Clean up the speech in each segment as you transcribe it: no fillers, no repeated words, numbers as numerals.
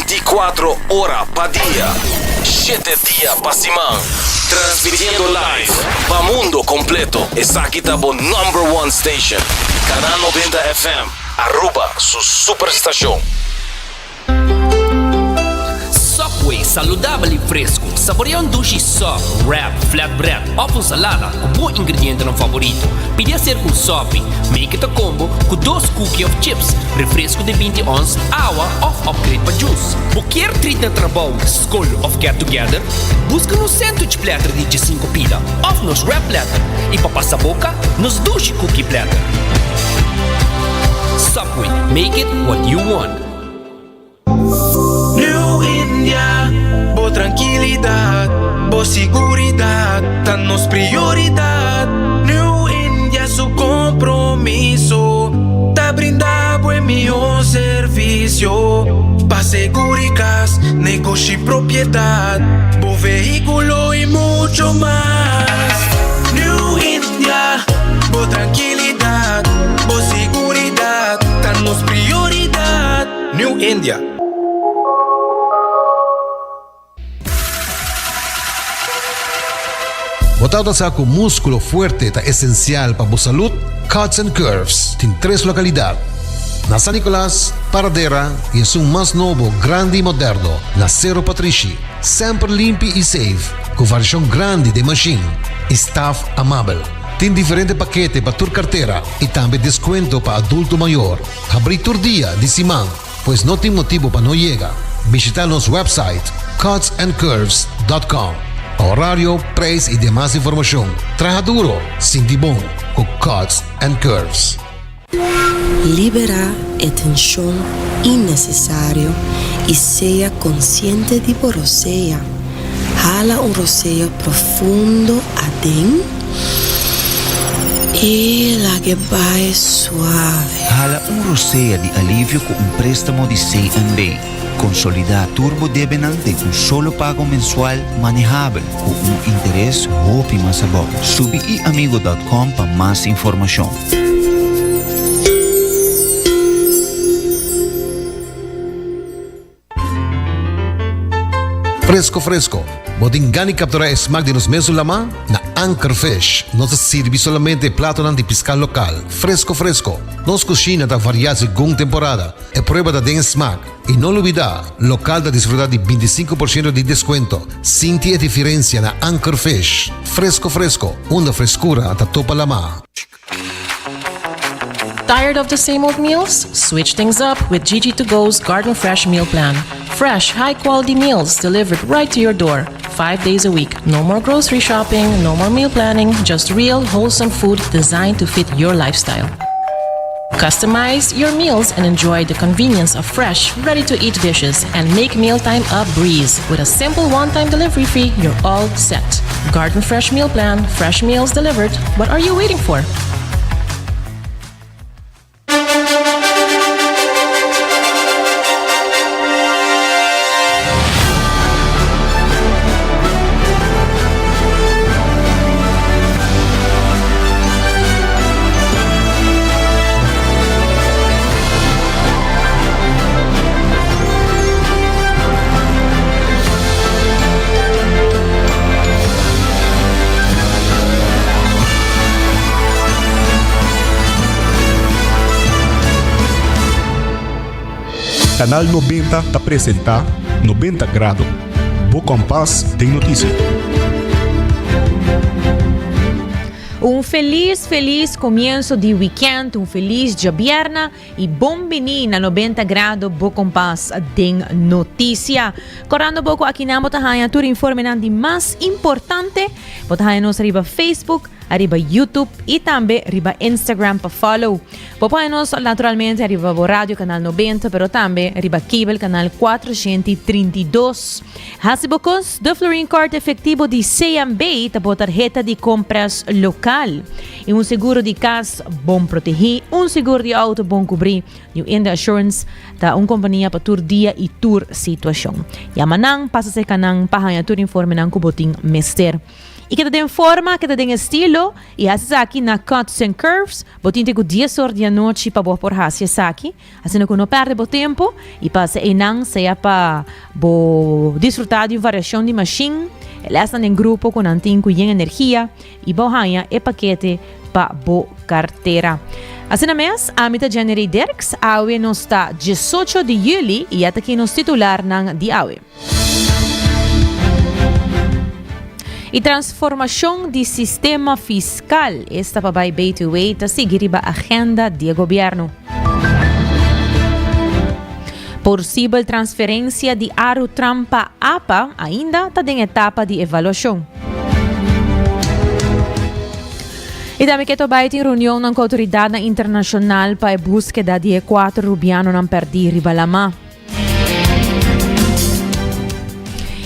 24 ora pa dia, shete dia pa siman. Transmitiendo live pa mundo completo. Esaki ta bo number one station. Canal 90 FM, Aruba su superstacion. Subway, saludabel y fresco. Saborea un dushi sub, wrap, flatbread of un salada cu bo ingredientenan favorito. Pidi acerca un sopi, make it a combo cu dos cookie of chips, refresco di binti ons, awa of upgrade pa juice. Bo kier treat na trabou, scol of get together? Busca nos sandwich platter di diesinco pida of nos wrap platter y pa pasa boca, nos dushi cookie platter. Subway, make it what you want. New India, bo trankilidat, bo siguridat ta nos prioridat. New India su kompromiso ta brinda bo e mihó servisio pa seguri kas, negoshi, propiedat, bo vehíkulo i mucho mas. New India, bo trankilidat, bo siguridat ta nos prioridat. New India. Bo tabata sa ku múskulo fuerte ta esensial pa bo salud? Cuts and Curves tin tres lokalidat, na San Nicolas, Paradera i esun mas nobo, grandi i moderno, na Sero Patrishi. Semper limpi i safe, ku variashon grandi den mashin i staf amabel. Tin diferente pakete pa tur kartera i tambe deskuento pa adulto mayor. Habrí tur dia di siman, pues no tin motibu pa no yega. Bishita nos website cutsandcurves dot com pa horario, prijs i demas informashon. Traha duro, sinti bon ku Cuts and Curves. Liberá e tenshon innesesario i sea konsiente di bo rosea. Hala un rosea profundo aden i lag'e bai suave. Hala un rosea di alivio ku un préstamo di CNB. Konsolidá tur bo debenan den un solo pago mensual manehabel ku un interes hopi mas abou. Subi iamigo dòt kòm pa mas informashon. Fresco fresco, bo tin gana di captura e smaak di nos mesun lama? Na Anchor Fish nos ta sirbi solamente e platonan di pisca local, fresco fresco. Nos cushina ta varia segun temporada, e prueba ta den e smaak. Y no lubida, local ta disfruta di bintisinco por ciento di descuento. Sinti e diferencia na Anchor Fish. Fresco fresco, unda frescura ta topa lama. Tired of the same old meals? Switch things up with Gigi To Go's Garden Fresh Meal Plan. Fresh, high quality meals delivered right to your door, five days a week. No more grocery shopping, no more meal planning, just real, wholesome food designed to fit your lifestyle. Customize your meals and enjoy the convenience of fresh, ready to eat dishes and make mealtime a breeze. With a simple one time delivery fee, you're all set. Garden Fresh Meal Plan, fresh meals delivered. What are you waiting for? Canal 90 ta presenta 90 Grado, bo kompas den notisia. Un felis felis comienso di weekend, un felis djabierna y bon bini na 90 Grado bo kompas den noticia. Corando bo cu akinan bo ta haya tur informenan di mas importante. Bo ta haya nos riba Facebook, ariba YouTube y tambe riba Instagram pa follow. Bo por haya nos naturalmente ariba bo radio canal 90 pero tambe riba cable canal 432. Hasi bo kos, De Florin Card efectivo di CMB ta bo tarheta di compras local. Y un seguro di cas bon protegi, un seguro di auto bon cubri. New India Assurance ta un compania pa tur dia y tur situacion. Yama nan, pasa cerca nan pa haya tur informenan cu bo tin mester. Y keda den forma, keda den estilo y haci esaki na Cuts and Curves. Bo tin te cu dies or di anochi pa bo por haci esaki. Asina cu no perde bo tempo y pasa eynan sea pa bo disfruta di un variacion di machine, e lesnan den grupo cu nan tin cu yen energia y bo haña e pakete pa bo cartera. Asina mes, ami ta Jenny Dirks, awe nos ta diesocho di juli y ya ta aki nos titularnan di awe. E transformacion di sistema fiscal, esta pa bay BTW, ta sigui riba agenda di e gobierno. Posibel transferencia di Arutram pa apa ainda ta den etapa di evaluacion. Y tambe keto bay tin reunionnan cu autoridadnan internacional pa e buskeda di e cuatro Rubianonan perdi riba lama.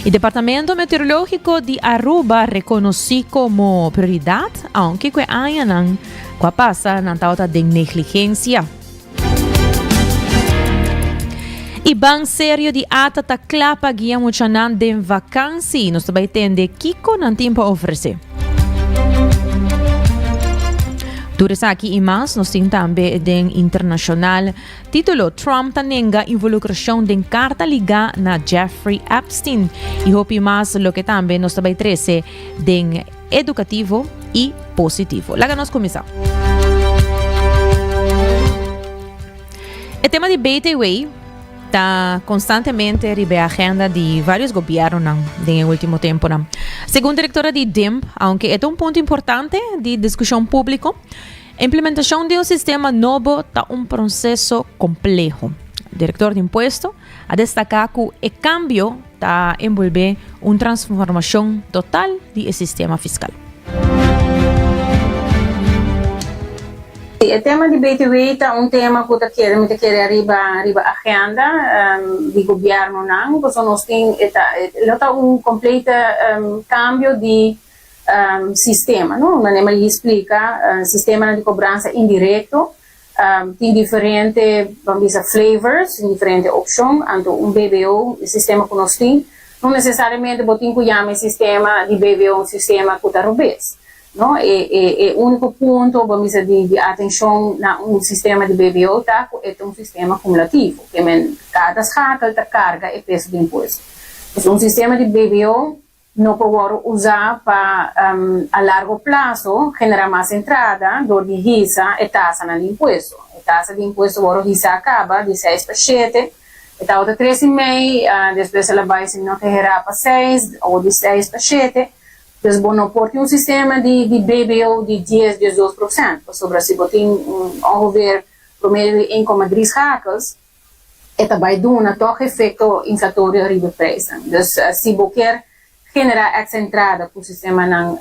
E Departamento Meteorológico di Aruba reconocí como prioridad, aunke cu e añanan cu a pasa nan tabata den negligencia. E ban serio di ata ta cla pa guia muchanan den vakantie. Nos ta bay tende kico nan tin pa ofrece. Tur esaki y mas nos tin tambe den internacional. Título, Trump ta nenga involucracion den carta ligá na Jeffrey Epstein. Y hopi mas loke tambe nos ta bay trece den educativo y positivo. Laga nos cuminsa. E tema di BTW ta constantemente riba e agenda di varios gobiernonan den e ultimo temponan. Segun directora di DIMP, aunke e ta un punto importante di discusion publico, Implementacion di un sistema nobo ta un proceso compleho. Director di Impuesto a destaca cu e cambio ta enbolbe un transformacion total di e sistema fiscal. Sí, e tema di BTW ta un tema cu ta kere, mi ta kere ariba riba agenda di gobiernonan, pasobra nos tin e ta lo ta un complete cambio di sistema no manera mi a splika sistemanan di kobransa indirekto tin diferente ban bisa flavors tin diferente opshon anto un BBO e sistema ku nos tin no nesesariamente bo tin ku yama e sistema di BBO un sistema ku ta robes no e e e uniko punto ban bisa di di atenshon na un sistema di BBO ta ku e ta un sistema kumulativo ke men kada schakel ta karga e peso di impuesto pues un sistema di BBO No por wòrdu usá pa a largo plaso generá mas entrada dor di hisa e tasanan di impuesto. E tasa di impuesto wòrdu hisá kaba di seis pa shete, e tabata tres i mei, despues el a bai si mi no ta herá pa seis, awor di seis pa shete. Dus bo no por tin un sistema di di BBO di dies, diesdos prosènt, pasobra si bo tin ongeveer promedio di een koma drie schakels, e ta bai duna tòg efekto inflatorio riba e prijsnan. Dus si bo kier generá èks entrada ku sistemanan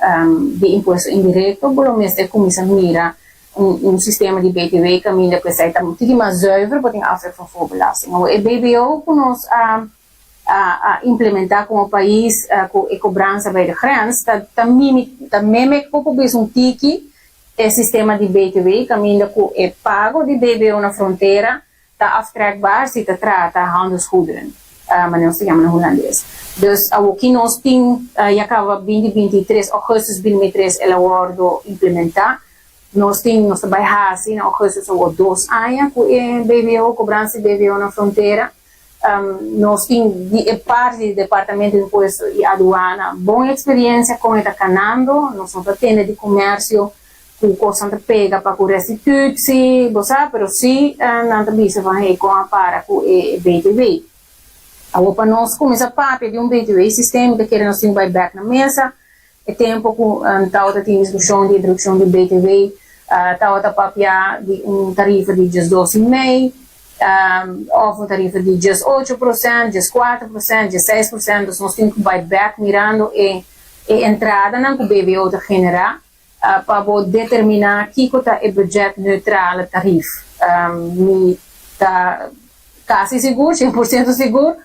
di impuesto indirekto, bo lo mester kuminsá mira un sistema di BTW kaminda ku esei ta un tiki mas zuiver, bo tin aftrek van voorbelasting. Awor e BBO ku nos a a implementá komo pais ku e kobransa bij de grens ta ta mimi ta meme ku por bisa un tiki e sistema di BTW kaminda ku e pago di BBO na frontera ta aftrekbaar si ta trata handelsgoederen, manera nos ta yama na hulandes. Dus awoki nos tin ya kaba binti 23 augustus 2023 el a wordo implementá. Nos tin nos ta bai hasi na augustus awor dos aña ku e BBO, kobransa di BBO na frontera. Nos tin di e parti di Departamento di Impuesto y Aduana bon experiencia con e ta canando. Nos no ta tende di comercio cu cosnan ta pega pa cu restitutie, bo sa, pero si nan ta bisa van hey con a para cu e BTW. Awor pa nos cuminsa papia di un BTW system mi ta kere nos tin cu bay bek na mesa. E tempo cu tawata tin discusion di introduccion di BTW, tawata papia di un tarifa di diesdos y mei, of un tarifa di diesocho procent, diescuatro procent, diesseis procent, dus nos tin cu bay bek mirando e e entradanan cu BBO ta genera pa bo determina kico ta e budget neutrale tarief. Mi ta casi sigur, cien por ciento sigur,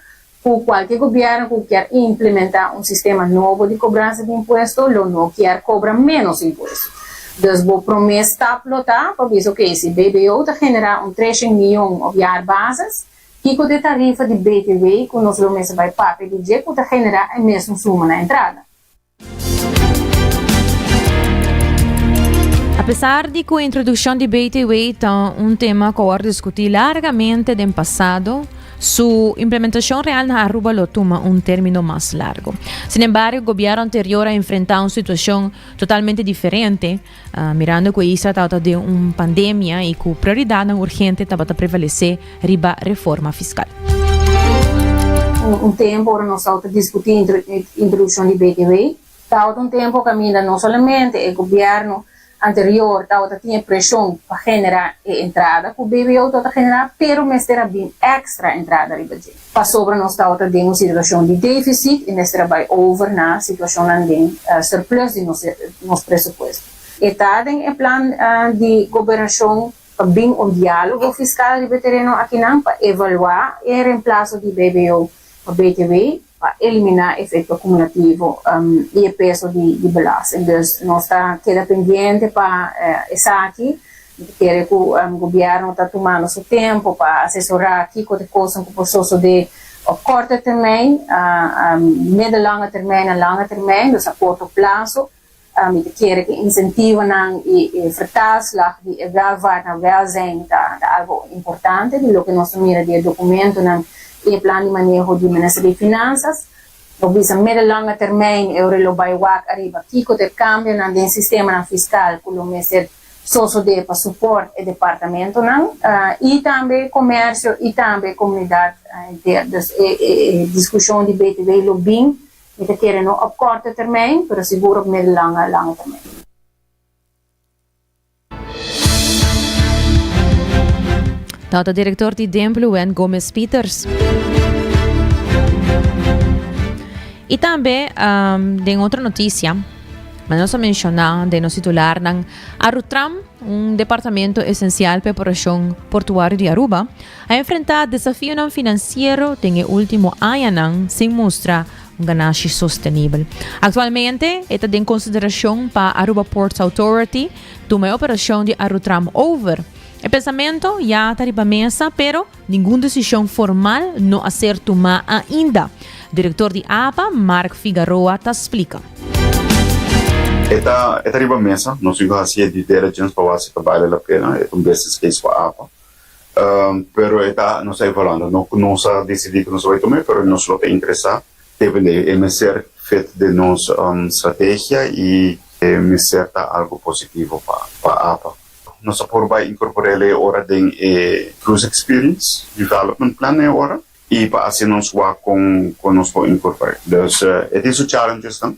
Ku kualke gobièrnu ku kier implementá un sistema nobo di kobransa di impuesto lo no kier kobra ménos impuesto. Dus bo promé stap lo ta pa bisa oke si BBO ta generá un treshen mion op jaarbasis, kiko ta e tarifa di btw ku nos lo mester bai papia di dje ku ta generá e mesun suma na entrada? Apesar di ku introdukshon di BTW ta un tema ku a wòrdu diskutí largamente den pasado, su implementashon real na Aruba lo tuma un término mas largu. Sin embargo, gobièrnu anterior a enfrentá un situashon totalmente diferente, mirando ku e isla tabata den un pandemia i ku prioridatnan urgente tabata prevalesé riba reforma fiskal. Un tempu ora nos tabata diskutí introdukshon di BTW, Tabata un tempo caminda no solamente e gobierno anterior tabata tin e presion pa genera e entrada cu BBO tabata genera, pero mester a bin extra entrada riba dje, pasobra nos tabata den un situacion di deficit y mester a bay over na situacionnan den surplus di nos nos presupuesto. E ta den e plan di gobernacion pa bin un dialogo fiscal riba e tereno akinan pa evalua e reemplaso di BBO pa BTW, pa eliminá efekto akumulativo i e peso di belasting. Dus nos ta keda pendiente pa esaki. Mi ta kere ku gobièrnu ta tumando su tempu pa asesorá kiko ta e kosnan ku por sosodé op korte termijn, middellange termijn en lange termijn, dus a korto plaso. Mi ta kere ku e insentivonan i e vertaalslag di e welvaart na welzijn ta algo importante di loke nos ta mira di e dokumentonan i e plan di maneho di Minister di Finansas. Bo bisa middellange termijn e ora lo bai wak ariba kiko ta e kambionan den sistemanan fiskal ku lo mester sosodé pa suport e departamentonan i tambe komersio i tambe komunidat henter. Dus e diskushon di BTW lo bin Mi ta kere no op korte termijn, pero sigur op middellange lange termijn. Tata director di DEMP Luen Gomez Pieters. Y tambe um, den otro noticia, maar nos a menciona den nos titularnan, Arutram, un departamento esencial pa operacion portuario di Aruba, A enfrentá desafionan finansiero den e último añanan sin mustra un ganashi sostenibel. Aktualmente e ta den konsiderashon pa Aruba Ports Authority tuma e operashon di Arutram over. E pensamentu ya ta riba mesa, pero ningun desishon formal no a ser tumá ainda, direktor di apa, Mark Figaroa ta splika. E ta e ta riba mesa, nos tin ku hasi e due diligence pa wak si ta bale la pena, e ta un business case pa apa. Pero e ta, nos ta evaluando. No cu nos a dicidi cu nos a bay tuma e, pero nos lo ta interesa. Depende, e mester fit den nos strategia y e mester ta algo positivo pa pa apa. Nos a por bay incorporel e ora den e Cruise Experience Development Plan e ora y pa asina nos wak con con nos por incorpora. Dus e tin su challengesnan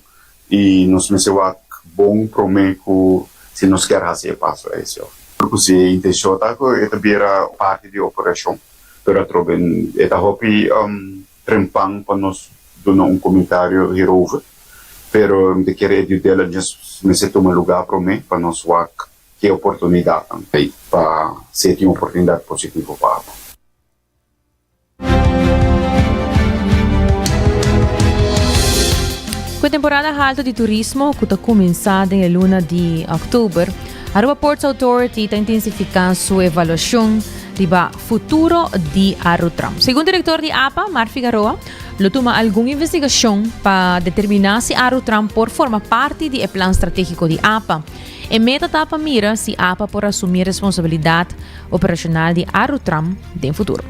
Y nos mester wak bon prome cu si nos kier haci e paso ey si of. Cu si e intencion ta cu e ta bira parti di operacion, pero atrobe e ta hopi trempan pa nos duna un comentario hierover, pero mi ta kere e due diligence mester tuma lugar prome pa nos wak ki oportunidadnan ey pa si e tin oportunidad positivo pa abo. Ku e temporada haltu di turismo ku ta kuminsá den e luna di òktober, Aruba Ports Authority ta intensifiká su evaluashon riba futuro di Arutram. Segun direktor di apa, Mark Figaroa, lo tuma algun investigashon pa determiná si Arutram por forma parti di e plan stratégiko di apa. E meta ta pa mira si apa por asumí responsabilidat operashonal di Arutram den futuro.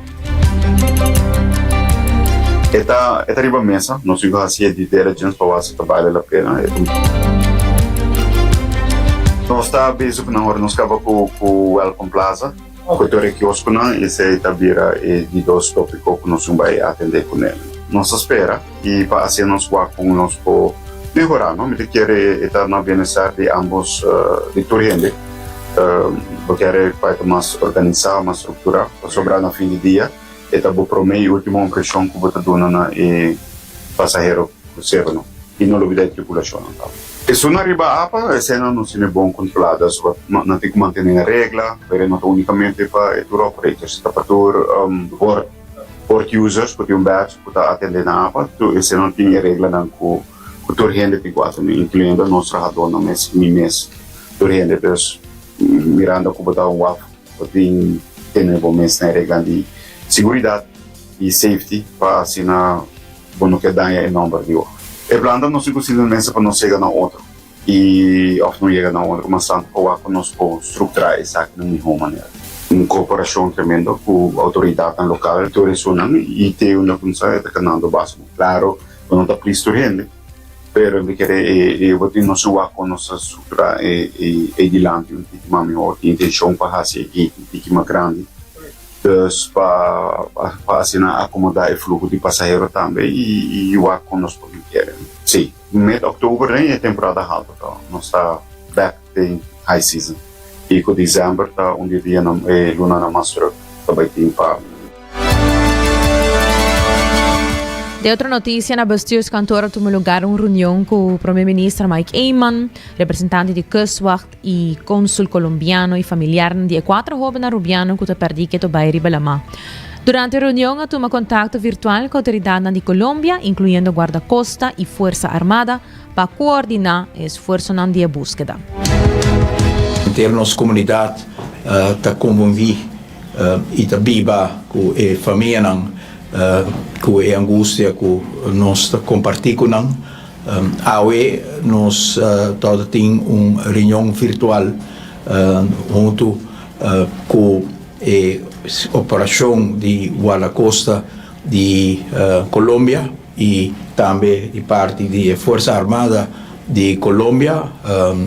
E ta e ta riba mesa, nos tin ku hasi e due diligence pa wak si ta bale la pena. E Nos ta bezig ku nan ora nos kaba ku ku Welcome Plaza, ku tur e kioskonan, esei ta bira e di dos topiko ku nos tin bai atende kuné. Nos ta spera i pa asina nos wak kon nos por mehorá, no? Mi ta kere e ta na bienestar di ambos, di tur hende. Bo kere pa e ta mas organisá, mas strukturá, pasobra na fin di dia e ta bo promé i último impreshon ku bo ta duna na e pasahero kruseronan i no lubidá e tripulashonnan tambe. Esun ariba apa, eseinan no tene bon kontrolá, dus bo nan tin ku mantené e regla, pero e no ta únikamente pa e tour operators, e ta pa tur port port users ku tin un badge ku ta atendé na apa, tur eseinan tin e reglanan ku tur hende tin ku atendé, inkluyendo nos trahadónan mes, mi mes. Tur hende dus mirando ku bo ta un waf bo tin tene bo mes na e reglanan di siguridat i safety pa asina bo no ke daña e nomber di waf. E plan ta nos tin ku sinta mesa pa nos yega na otro. I òf no yega na otro mas tantu pa wak ku nos por strukturá esaki na mihó manera. Un kooperashon tremendo ku outoridatnan lokal tur esunnan i te unda ku nos ta e ta kanando basta bon. Klaro ku no ta plis tur hende, pero mi kere e bo tin nos wak kon nos ta strukturá e e dilanti un tiki mas mihó. Tin intenshon pa hasi e gate un tiki mas grandi, dus pa pa asina akomodá e fluho di pasahero tambe i wak kon nos por kere. Sí. Mid oktober den e temporada halto ta nos ta bek den high season y cu december ta un di e dianan e lunanan mas druk ta bay tin pa. Den otro noticia na Bestuurskantoor a tuma lugar un reunion cu Prome Minister Mike Eman, representante di Kustwacht y consul Colombiano y familiarnan di e cuatro hobennan Rubiano cu ta perdi keto bay riba lama. Durante e reunion a tuma contacto virtual cu autoridadnan di Colombia, incluyendo Guardacosta y Fuerza Armada, pa coordina e esfuerzonan di e buskeda. Henter nos comunidad ta convivi y ta biba cu e famianan cu e angustia cu nos ta comparti cu nan. Awe nos tabata tin un reunion virtual huntu ku e operashon di Guardacosta di Colombia i tambe di parti di e Fuerza Armada di Colombia.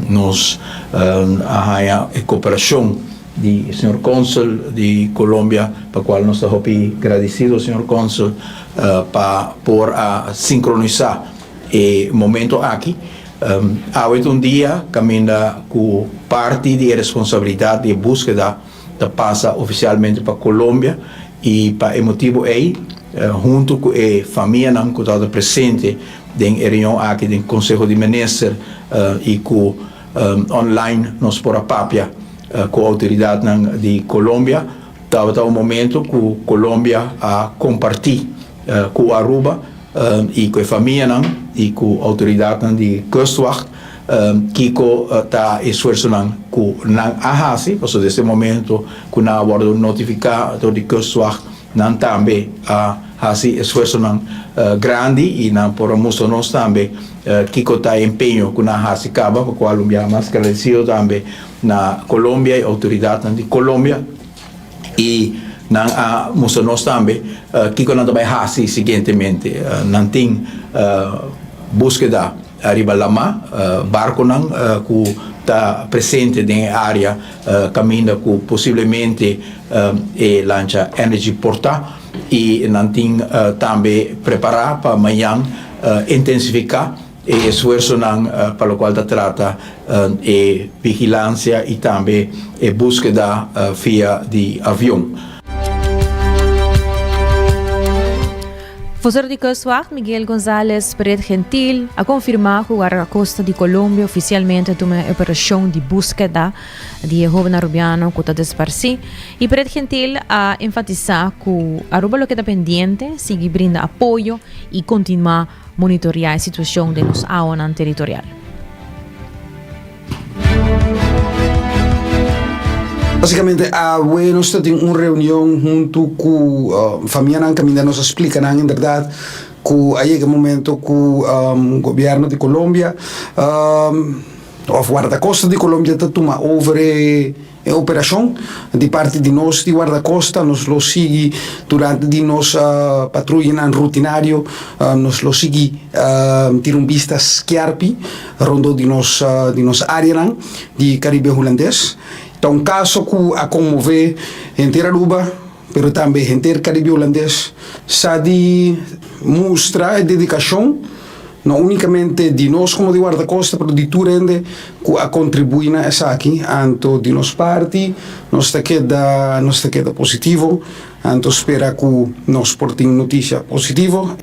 Nos a haña e koperashon di señor Consul di Colombia pa cual nos ta hopi gradecido señor Consul pa por a sincronisa e momento aki. Awe ta un dia caminda cu parti di e responsabilidad di e buskeda ta pasa oficialmente pa Colombia y pa e motibo ey hunto cu e famianan cu tabata presente den e reunion aki den Conseho di Minister y cu Online nos por a papia ku outoridatnan di Colombia. Tabata un momento ku Colombia a kompartí ku Aruba i ku e famianan i ku outoridatnan di Kustwacht kiko ta e esfuersonan ku nan a hasi, pasobra desde e momento ku nan a wòrdu notifiká dor di Kustwacht Nan tambe a hasi esfuersonan grandi i nan por a mustra nos tambe kiko ta e empeño ku nan a hasi kaba, pa kual un biaha mas gradesido tambe na Colombia i outoridatnan di Colombia i nan a mustra nos tambe kiko nan ta bai hasi siguientemente. Nan tin buskeda riba lamá, barkonan ku ta presente den e área kaminda ku posiblemente e lancha Energy por ta i nan tin tambe prepará pa mañan intensifiká e esfuersonan pa lokual ta trata e vigilansia i tambe e búskeda via di avion. Vocero di Kustwacht, Miguel Gonzalez Peret Gentil, a confirma cu Guardacosta di Colombia oficialmente a tuma e operacion di buskeda di e hoben Arubiano cu ta desparci. Y Peret Gentil a enfatisa cu Aruba lo keda pendiente, sigui brinda apoyo y continua monitorea e situacion den nos awanan territorial. Básicamente awe nos ta tin un reunion huntu ku famianan kaminda nos a splika nan inderdat ku a yega e momento ku gobierno di Colombia òf Guardacosta di Colombia ta tuma over e E operashon di parti di nos di Wardakosta nos lo sigui durante di nos patruyanan rutinario nos lo sigui tira un bista skerpi rondó di nos di nos areanan di Karibe Hulandes. Ta un kaso ku a konmové henter Aruba pero tambe henter Karibe Hulandes sa di mustra e dedikashon No únikamente di nos komo di Wardakosta, pero di tur hende ku a kontribuí na esaki. Anto di nos parti nos ta keda nos ta keda positivo, anto spera ku nos por tin notisia positivo.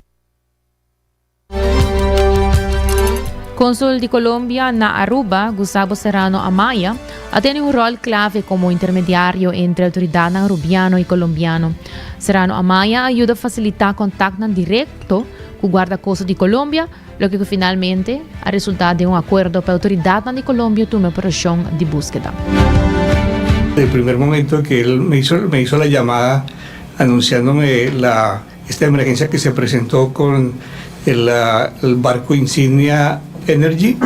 Konsul di Colombia na Aruba, Gustavo Serrano Amaya, a tene un ròl klave komo intermediario entre outoridatnan arubiano i kolombiano. Serrano Amaya a yuda fasilitá kontaktnan direkto ku Guardacosta di Colombia, loke ku finalmente a resultá den un akuerdo pa e outoridatnan di Colombia tuma e operashon di búskeda. El primer momento que él me hizo, me hizo la llamada anunciándome la, esta emergencia que se presentó con el, el barco insignia Energy,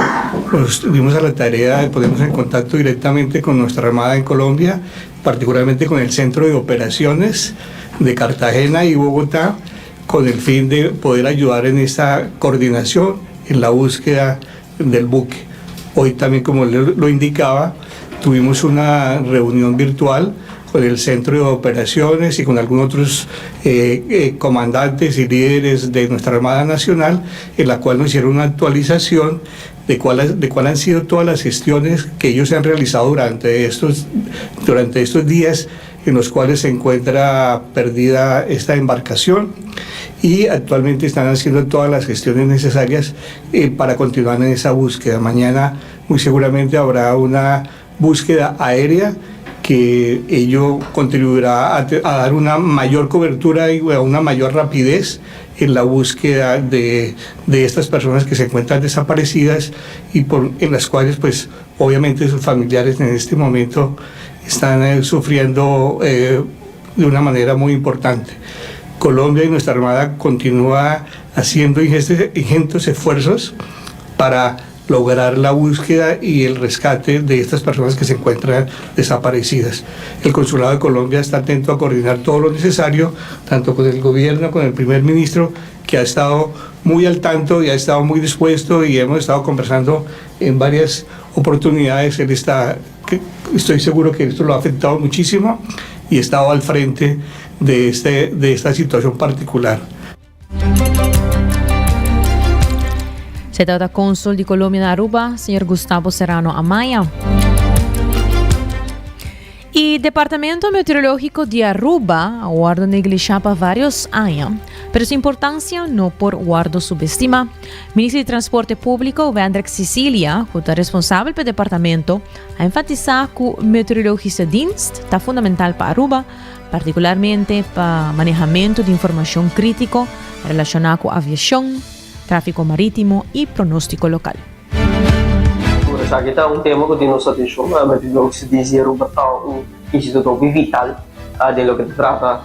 nos dimos a la tarea de ponernos en contacto directamente con nuestra Armada en Colombia, particularmente con el Centro de Operaciones de Cartagena y Bogotá, con el fin de poder ayudar en esta coordinación en la búsqueda del buque. Hoy también, como lo indicaba, tuvimos una reunión virtual con el centro de operaciones y con algunos otros eh, eh, comandantes y líderes de nuestra Armada Nacional, en la cual nos hicieron una actualización de cuáles de cuál han sido todas las gestiones que ellos han realizado durante estos, durante estos días en los cuales se encuentra perdida esta embarcación y actualmente están haciendo todas las gestiones necesarias eh, para continuar en esa búsqueda. Mañana muy seguramente habrá una búsqueda aérea que ello contribuirá a, dar una mayor cobertura y a una mayor rapidez en la búsqueda de, de estas personas que se encuentran desaparecidas y por, en las cuales pues obviamente sus familiares en este momento están eh, sufriendo eh, de una manera muy importante. Colombia y nuestra Armada continúa haciendo ingentes esfuerzos para lograr la búsqueda y el rescate de estas personas que se encuentran desaparecidas. El Consulado de Colombia está atento a coordinar todo lo necesario, tanto con el gobierno, con el primer ministro, que ha estado muy al tanto y ha estado muy dispuesto y hemos estado conversando en varias oportunidades. Él está, estoy seguro que esto lo ha afectado muchísimo y ha estado al frente de, este, de esta situación particular. Se trata cónsul de Colombia en Aruba, señor Gustavo Serrano Amaya. E Departamento Meteorológico di Aruba a wordo neglisha pa varios aña, pero su importancia no por wordo subestima. Minister di Transporte Publico, Wendrick Cicilia, cu ta responsabel pa e departamento, a enfatisa cu Meteorologische Dienst ta fundamental pa Aruba, particularmente pa manehamento di informacion critico relaciona cu aviacion, trafico maritimo y pronostico local. Esaki ta un tema ku tin nos atenshon. Meteorologische Dienst di Aruba ta un instituto hopi vital den loke ta trata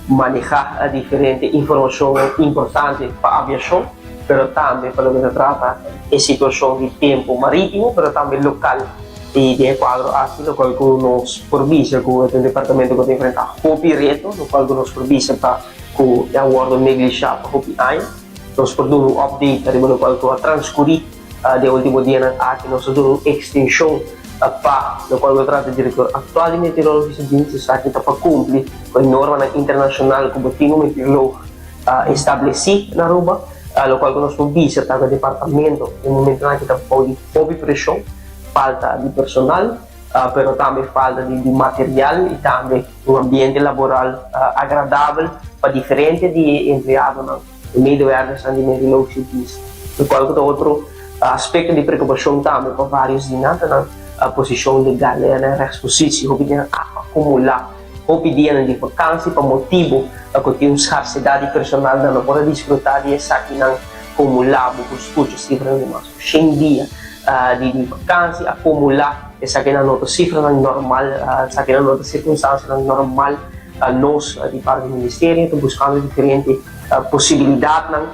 manehá diferente informashonnan importante pa aviashon, pero tambe pa loke ta trata e situashon di tempu marítimo, pero tambe lokal. I den e kuadro aki lokual ku nos por bisa ku e ta un departamento ku ta enfrentá hopi reto, lokual ku nos por bisa ta ku e a wòrdu neglishá pa hopi aña. Nos por duna un update ariba lokual ku a transkurí den último dianan aki. Nos a duna un ekstenshon pa lokual ku a trata direktor aktual di Meteorologische Dienst. Esaki ta pa kumpli ku e normanan internashonal ku bo tin un meteoroloog establesí na Aruba. Lokual ku nos por bisa ta ku e departamento den momentonan aki ta bou di hopi preshon, falta di personal, pero tambe falta di material i tambe un ambiente laboral agradabel pa diferente di e empleadonan, e medewerkersnan di Meteorologische Dienst. Lokual ku ta otro aspekto di preokupashon tambe pa vários di nan ta nan posishon legal, nan rechtspositie. Hopi di nan a akumulá hopi dianan di vakansi pa motibu ku tin un skarsedat di personal, nan no por a disfrutá di esakinan kumulá. Bo por skucha sifranan di mas ku shen dia di vakansi akumulá. Esakinan no ta sifranan normal, esakinan no ta sirkunstansianan normal. Nos di parti di ministerio ta buskando diferente posibilidatnan.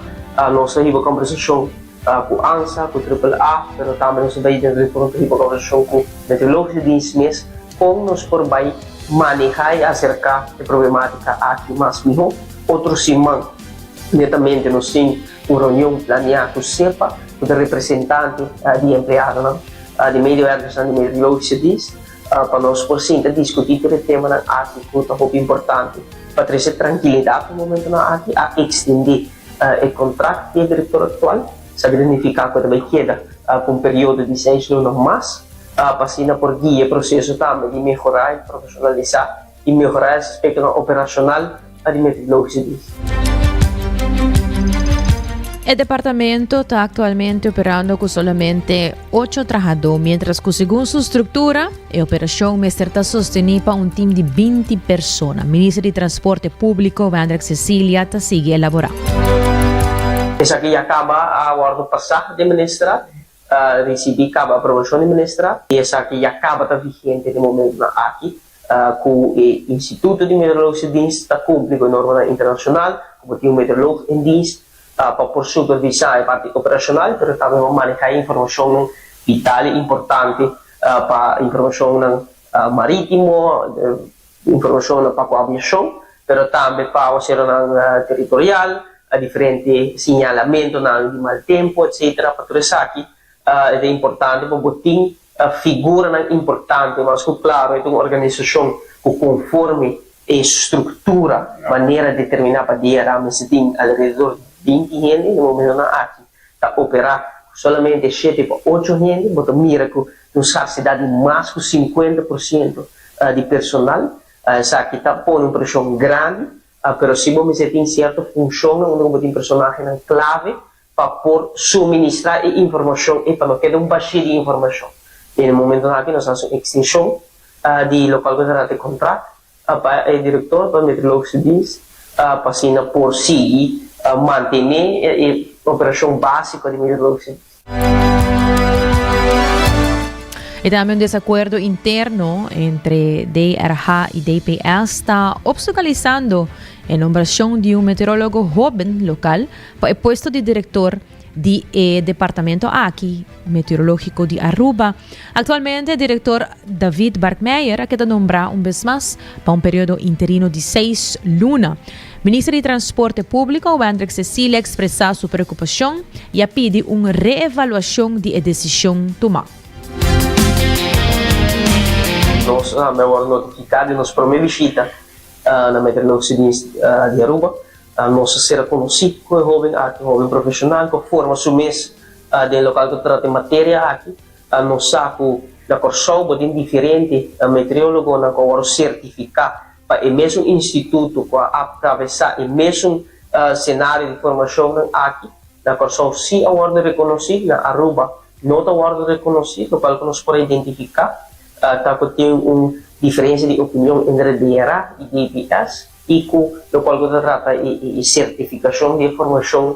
Nos ta hiba kombersashon ku ansa, ku Triple A, pero tambe nos ta bai dentro di pronto hiba kombersashon ku Meteorologische Dienst mes kon nos por bai manehá i aserká e problematika aki mas mihó. Otro siman netamente nos tin un reunion planeá ku sepa, ku ta representante di empleadonan. Di medewerkersnan di Meteorologische Dienst pa nos por sinta diskutí tur e temanan aki ku ta hopi importante pa trese trankilidat na momentonan aki. A ekstendé e kontrakt di e direktor aktual, esaki ta nifiká ku e ta bai keda pa un periodo di seis luna mas pa asina por guia e proseso tambe di mehorá i profeshonalisá i mehorá e aspektonan operashonal di Meteorologische Dienst. E departamento ta aktualmente operando ku solamente ocho trahadó, miéntras ku segun su struktura, e operashon mester ta sostení pa un tim di 20 persona. Minister di Transporte Públiko, Wendrick Cecilia, ta sigui elaborá. Esaki ya kaba a wòrdu pasá den Ministerat. A risibí kaba aprobashon di Ministerat i esaki ya kaba ta vigente den momentunan aki. Ku e Instituto di Meteorologische Dienst ta kumpli ku e normanan internashonal, ku bo tin un meteoroloog in dienst. pa por supervisá e parti operashonal, pero tambe pa manehá e informashonnan vital i importante pa informashonnan marítimo, informashonnan pa ku aviashon, pero tambe pa awaseronan teritorial, diferente siñalamentonan di mal tempu, etcetera. Pa tur esaki e ta importante pa bo tin figuranan importante. Mas ku klaro e ta un organisashon ku konforme e struktura manera determiná pa DRA mester tin alrededor di binti hende. Na momentonan aki ta operá ku solamente shete pa ocho hende. Bo ta mira ku tin un skarsidat di mas ku 50% di personal. Esaki ta pone un preshon grandi, pero si bo mester tin sierto funshonnan unda ku bo tin personahenan klave pa por suministrá e informashon ei pa no keda un bashí di informashon. Den e momentonan aki nos a hasi un ekstenshon di lokual ku ta trata e kontrat pa e direktor pa Meteorologische Dienst pa asina por sigui mantené e operashon básiko di Meteorologische Dienst. I tambe un desakuerdo interno entre DRH i DPS ta obstukalisando e nombrashon di un meteorólogo hóben lokal pa e puesto di direktor di e departamento aki meteorológiko di Aruba. Aktualmente direktor David Barkmeijer a keda nombrá un bes mas pa un periodo interino di seis luna. Minister di Transporte Públiko Wendrick Cecilia a ekspresá su preokupashon i a pidi un reevaluashon di e desishon tumá. Nos a wòrdu notifiká di nos promé bishita na Meteorologische Dienst di Aruba. Nos a sera konosí ku e hóben aki, un hóben profeshonal ku a forma su mes den lokal ku ta trata e materia aki. Nos sa ku na Kòrsou bo tin diferente meteorologonan ku a wòrdu sertifiká pa e mesun instituto ku a atravesá e mesun senario di formashonnan aki. Na Kòrsou sí a wòrdu rekonosí, na Aruba no ta wòrdu rekonosí, lokual ku nos por a identifiká ta ku tin un diferensia di opinion entre DRA i DPS i ku lokual ku ta trata e sertifikashon di e formashon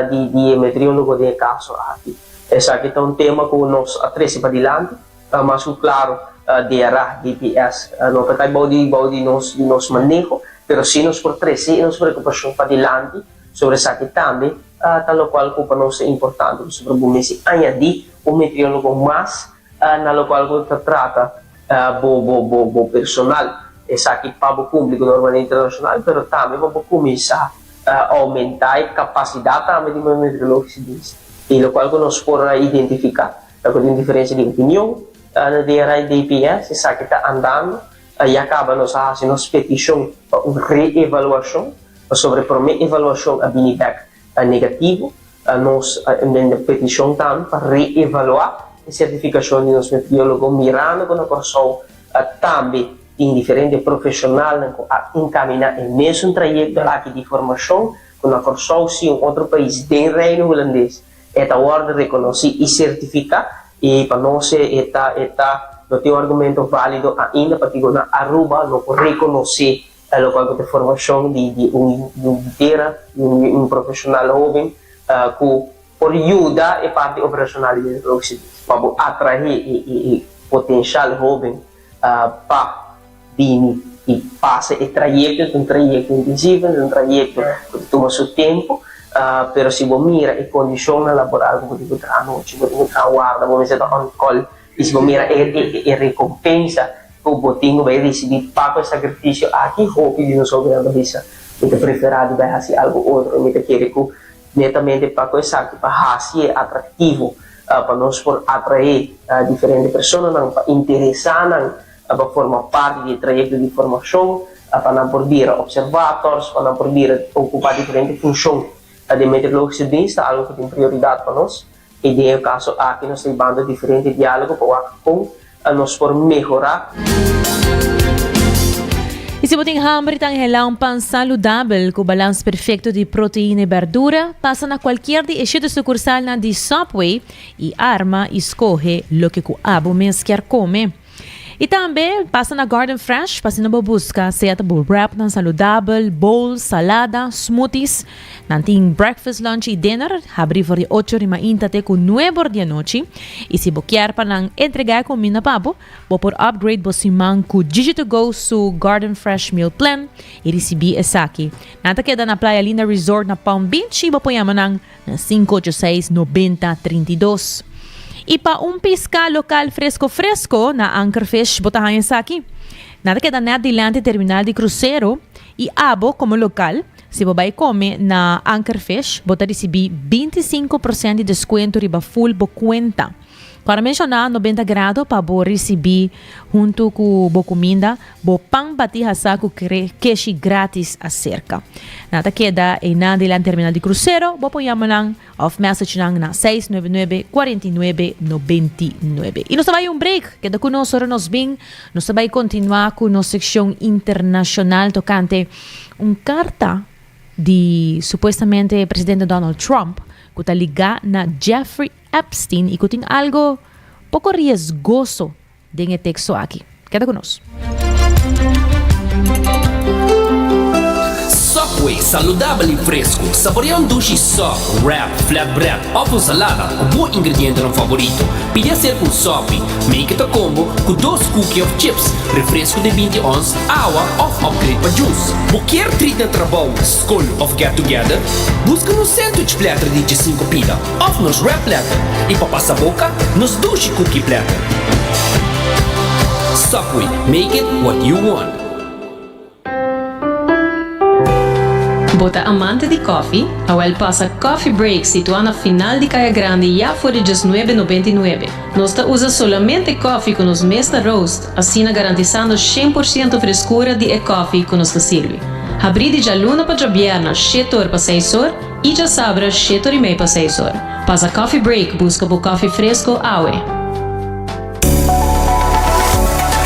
di e meteorologo den e kaso aki. Esaki ta un tema ku nos a trese padilanti. Mas ku klaro DRA, DPS no ta kai bou di bou di nos di nos maneho, pero si nos por trese e nos preokupashon padilanti sobre esaki tambe ta lokual ku pa nos ta importante pasobra bo mester añadí un meteorologo mas na lokual ku ta trata bo bo bo bo personal. Esaki pa bo kumpli ku normanan internashonal pero tambe pa bo kuminsá oumentá e kapasidat tambe di meteorologische dienst i lokual ku nos por a identifiká. Ta ku tin diferensia di opinion na DRI DPS, esaki ta andando. Ya kaba nos a hasi nos petishon pa un reevaluashon, pasobra e promé evaluashon a bini bèk negativo. Nos a manda petishon tambe pa reevaluá e sertifikashon di nos meteorologo mirando ku na Kòrsou tambe tin diferente profeshonalnan ku a enkaminá e mesun trayekto aki di formashon ku na Kòrsou si un otro pais den Reino Hulandes. E ta wòrdu rekonosí i sertifiká i pa nos e ta e ta no tin un argumento válido ainda pakico na Aruba no por rekonosé lokual ku ta e formashon di di un di un tera di un un profeshonal hóben ku por yuda e parti operashonal di meteorologische dienst pa bo atraé e e e potenshal hóben pa bini i pasa e trayekto, e ta un trayekto intensivo, e ta un trayekto ku ta tuma su tempu, pero si bo mira e kondishonnan laboral ku bo tin ku traha anochi, bo tin ku traha warda, bo mester ta on call, i si bo mira e rekompensa ku bo tin ku bai risibí pa ku e sakrifisio aki, hopi di nos hóbennan ta bisa, Mi ta preferá di bai hasi algu otro, mi ta kere ku Netamente pa ku esaki pa hasi e atraktivo pa nos por atraé diferente personanan pa interesá nan pa forma parti di e trayekto di formashon, pa nan por bira observators, pa nan por bira okupá diferente funshon den Meteorologische Dienst ta algu ku tin prioridat pa nos i den e kaso aki nos ta hibando diferente diálogo pa wak kon nos por mehorá. I si bo tin hamber i ta anhelá un pan saludabel ku balans perfekto di proteina i bèrdura, pasa na kualkier di e shete sukursalnan di Subway i arma i skohe loke ku abo mes kier kome. Y tambe pasa na Garden Fresh pa asina bo busca sea ta bo wrapnan saludabel, bowls, salada, smoothies. Nan tin breakfast, lunch y dinner, habri for di ocho ori mainta te cu nuebe or di anochi. Y si bo kier pa nan entrega e cuminda pa bo, bo por upgrade bo siman cu Gigi To Go su Garden Fresh Meal Plan y ricibi esaki. Nan ta keda na Playa Linda Resort na Palm Beach y bo por yama nan na 586 90 32. Y pa un pisca local fresco fresco na Anchor Fish bo ta haña esaki. Nan ta keda net dilanti terminal di crucero y abo como local si bo bay come na Anchor Fish bo ta ricibi 25% di descuento riba full bo cuenta. Kòrda menshoná 90 grado pa bo risibí huntu ku bo kuminda bo pan batí hasá ku keshi grátis aserka. Nan ta keda einan dilanti terminal di krusero, bo por yama nan òf message nan na 699 49 99. I nos ta bai un break, keda ku nos ora nos bin, nos ta bai kontinuá ku nos sekshon internashonal tokante un karta di supuestamente presidente Donald Trump ku ta ligá na Jeffrey Epstein y cu tin algo poco riesgoso den e texto aki. Keda cu nos. Subway, saludabel y fresco. Saborea un dushi sub, wrap, flatbread of un salada cu bo ingredientenan favorito. Pidi acerca un sopi. Make it a combo cu dos cookie of chips, refresco di 20 ons, awa of upgrade pa juice. Bo kier treat na trabou, scol of get together? Busca nos sandwich platter di 15 pida. Of nos wrap platter y pa pasa boca nos dushi cookie platter. Subway, make it what you want. Bo ta amante di koffie? Awel pasa Coffee Break situá na final di Kaya Grandi ya for di djesnuebe nobenta i nuebe. Nos ta usa solamente koffie ku nos mes ta roast, asina garantisando 100% freskura di e koffie ku nos ta sirbi. Habrí di djaluna pa djabièrna shete or pa seis or, I djasabra shetor i mei pa seis or. Pasa Coffee Break buska bo koffie fresco awe.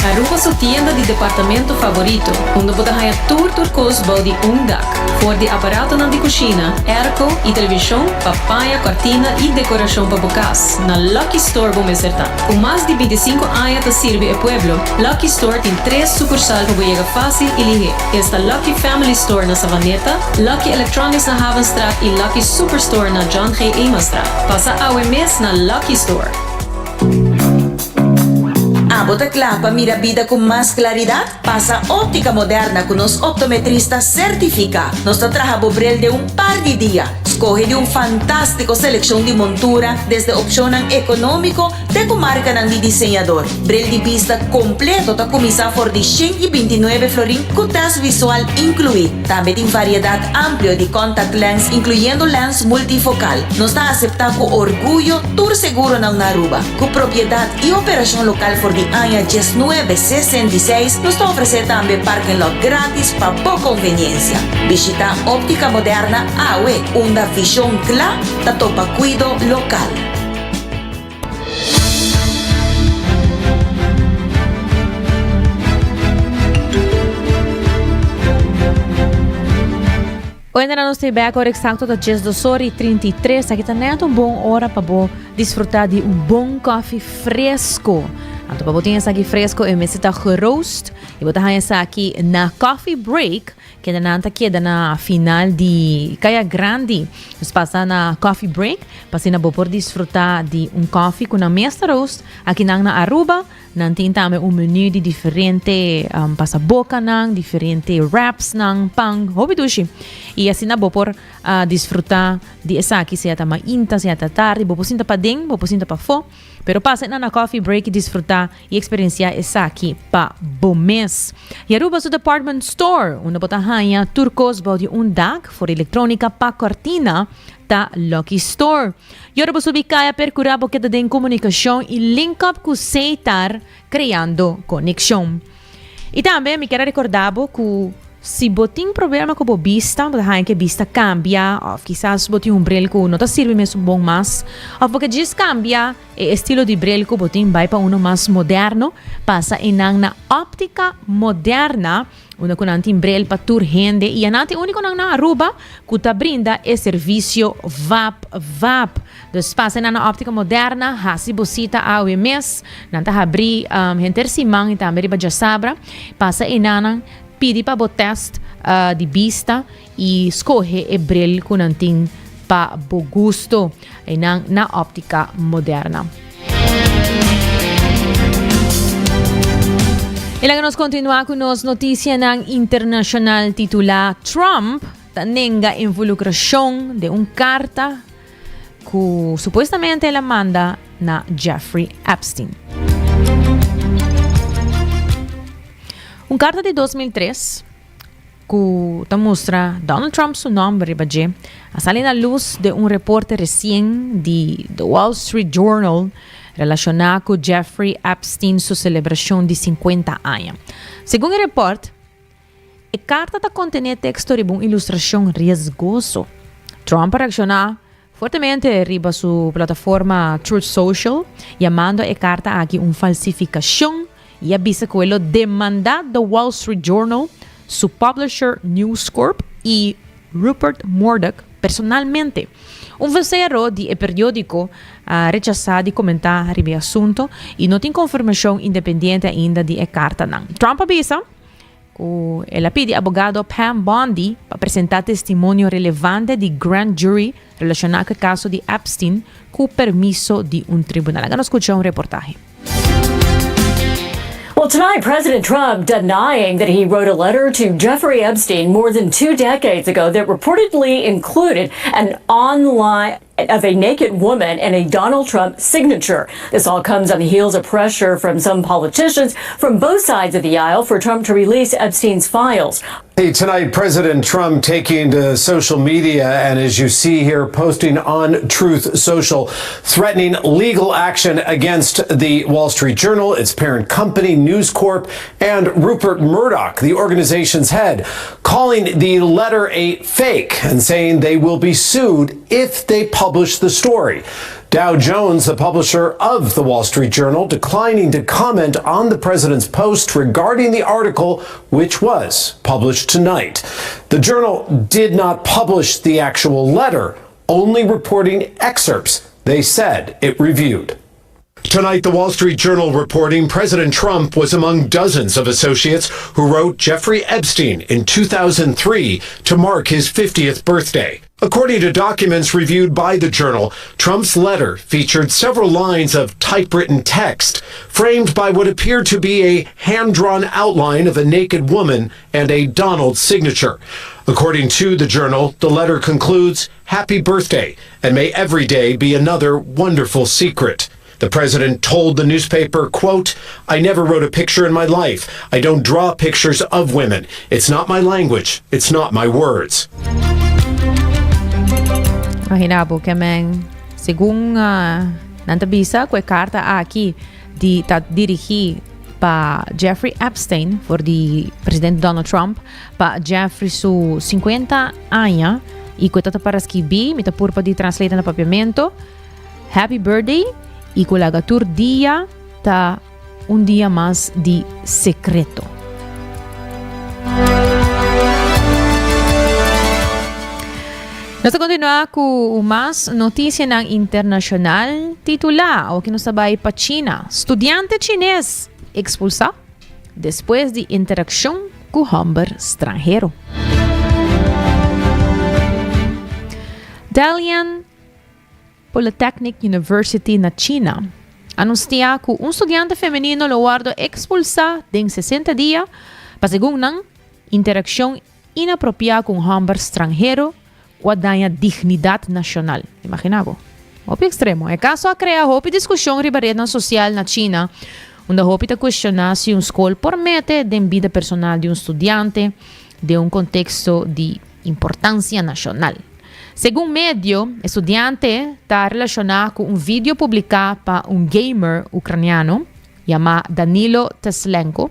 Aruba su tienda di departamento favorito, unda bo ta haña tur tur kos bou di un dak. For di aparatonan di kushina, airco i televishon pa paña, kòrtina i dekorashon pa bo kas, na Lucky Store bo mester ta. Ku mas di 25 aña ta sirbi e pueblo, Lucky Store tin tres sukursal pa bo yega fásil i lihé. Esta Lucky Family Store na Savaneta, Lucky Electronics na Havenstraat y Lucky Superstore na John G. Emastraat. Pasa awe mes na Lucky Store. Abo ta kla pa mira bida ku mas klaridat? Pasa Óptica Moderna ku nos optometrista sertifiká. Nos ta traha bo bril den un par di dia. Skohe di un fantástiko selekshon di montura, desde opshonnan ekonómiko Te ku markanan di diseñador. Bril di bista kompleto ta kuminsá for di 129 florin ku tèst visual inkluí. Tambe tin variedat amplio di contact lens inkluyendo lens multifokal. Nos ta aseptá ku orguyo tur seguronan na Aruba. Ku propiedat i operashon lokal for di aña 1966, nos ta ofresé tambe parking lot grátis pa bo konveniensia. Bishitá Óptica Moderna awe, unda vishon kla ta topa kuido lokal. Oenda nos te bek ora exacto ta 12 ora y 33. Aki ta net un bon ora pa bo disfruta di un bon koffie fresco. Anto pa bo tin esaki fresco e mester ta geroost. Y bo ta haña esaki na Coffee Break. Kende nan ta keda na final di Kaya Grandi. Nos pasa na coffee break pa asina bo por disfruta di un coffee cu nan mes ta roast aki nan na Aruba. Nan tin tambe un menu di diferente um, pasabocanan, diferente wraps nan, pan, hopi dushi. Y asina bo por uh, disfruta di esaki, sea ta mainta, sea ta tardi, bo por sinta paden, bo por sinta pafó. Pero pasa na na coffee break y disfruta y experiencia esaki pa bo mes. Y Aruba su department store, unda bo ta haña tur cos bou di un dak, for electronica pa cortina, ta Lucky Store. Y ora bo subi caya percura bo keda den comunicacion y link up cu Seitar creando conexion. Y tambe mi kier a recorda bo cu. Si bo tin problema ku bo bista, bo ta haña ku e bista kambia òf kisas bo tin un bril ku no ta sirbi mesun bon mas òf bo ke djis kambia e estilo di bril ku bo tin bai pa uno mas moderno, pasa einan na Óptica Moderna unda ku nan tin bril pa tur hende i anan ta e únikonan na Aruba ku ta brinda e servisio vap vap. Dus pasa einan na Óptica Moderna, hasi bo sita awe mes, nan ta habrí henter siman i tambe riba djasabra. Pasa einanan. Pidi pa bo test di bista y scoge e bril cu nan tin pa bo gusto. Eynan na Optica Moderna. Y laga nos continua cu nos noticianan internacional titula Trump ta nenga involucracion den un carta cu supuestamente el a manda na Jeffrey Epstein. Un carta di 2003 cu ta mustra Donald Trump su nomber riba dje a sali na luz den un reporte recien di The Wall Street Journal relaciona cu Jeffrey Epstein su celebracion di 50 aña. Segun e report, E karta ta kontené teksto riba un ilustrashon riesgoso. Trump a reakshoná fuertemente riba su plataforma Truth Social, yamando e karta aki un falsifikashon i a bisa ku e lo demandá The Wall Street Journal, su publisher News Corp i Rupert Murdoch personalmente. Un vocero di e periodico a rechasa di comenta riba e asunto y no tin confirmacion independiente ainda di e cartanan. Trump a bisa cu el a pidi abogado Pam Bondi pa presenta testimonio relevante di grand jury relaciona cu e caso di Epstein cu permiso di un tribunal. Laga nos scucha un reportahe. Well, tonight, President Trump denying that he wrote a letter to Jeffrey Epstein more than two decades ago that reportedly included an online of a naked woman and a Donald Trump signature. This all comes on the heels of pressure from some politicians from both sides of the aisle for Trump to release Epstein's files. Hey, tonight, President Trump taking to social media and, as you see here, posting on Truth Social, threatening legal action against the Wall Street Journal, its parent company, News Corp, and Rupert Murdoch, the organization's head, calling the letter a fake and saying they will be sued if they publish the story. Dow Jones, the publisher of the Wall Street Journal, declining to comment on the president's post regarding the article, which was published tonight. The journal did not publish the actual letter, only reporting excerpts they said it reviewed. Tonight, the Wall Street Journal reporting President Trump was among dozens of associates who wrote Jeffrey Epstein in 2003 to mark his 50th birthday. According to documents reviewed by the journal, Trump's letter featured several lines of typewritten text, framed by what appeared to be a hand drawn outline of a naked woman and a Donald signature. According to the journal, the letter concludes, Happy birthday, and may every day be another wonderful secret. The president told the newspaper, quote, I never wrote a picture in my life. I don't draw pictures of women. It's not my language. It's not my words. Imagina bo ke men segun uh, nan ta bisa ku e karta aki di ta dirigi pa Jeffrey Epstein for di presidente Donald Trump pa Jeffrey su 50 aña y ku e ta para skibi mi ta purpa di translate na papiamento Happy birthday y cu laga tur dia ta un dia mas di secreto. Nos ta continua cu mas noticianan internacional titula Awor nos ta bay pa China. Studiante chines expulsa despues di interaccion cu homber stranhero. Dalian Polytechnic University na China anunsia ku un studiante femenino lo wòrdu ekspulsá den 60 dia pa segun nan interakshon inapropiá ku un hòmber stranhero ku a daña dignidat nashonal. Imaginá bo. Hopi ekstremo. E kaso a krea hopi diskushon riba retnan sosial na China, unda hopi ta kuestioná si un skol por mete den bida personal di un studiante den un konteksto di importansia nashonal. Segun medio, e studiante ta relashoná ku un video publiká pa un gamer ukraniano yamá Danilo Teslenko.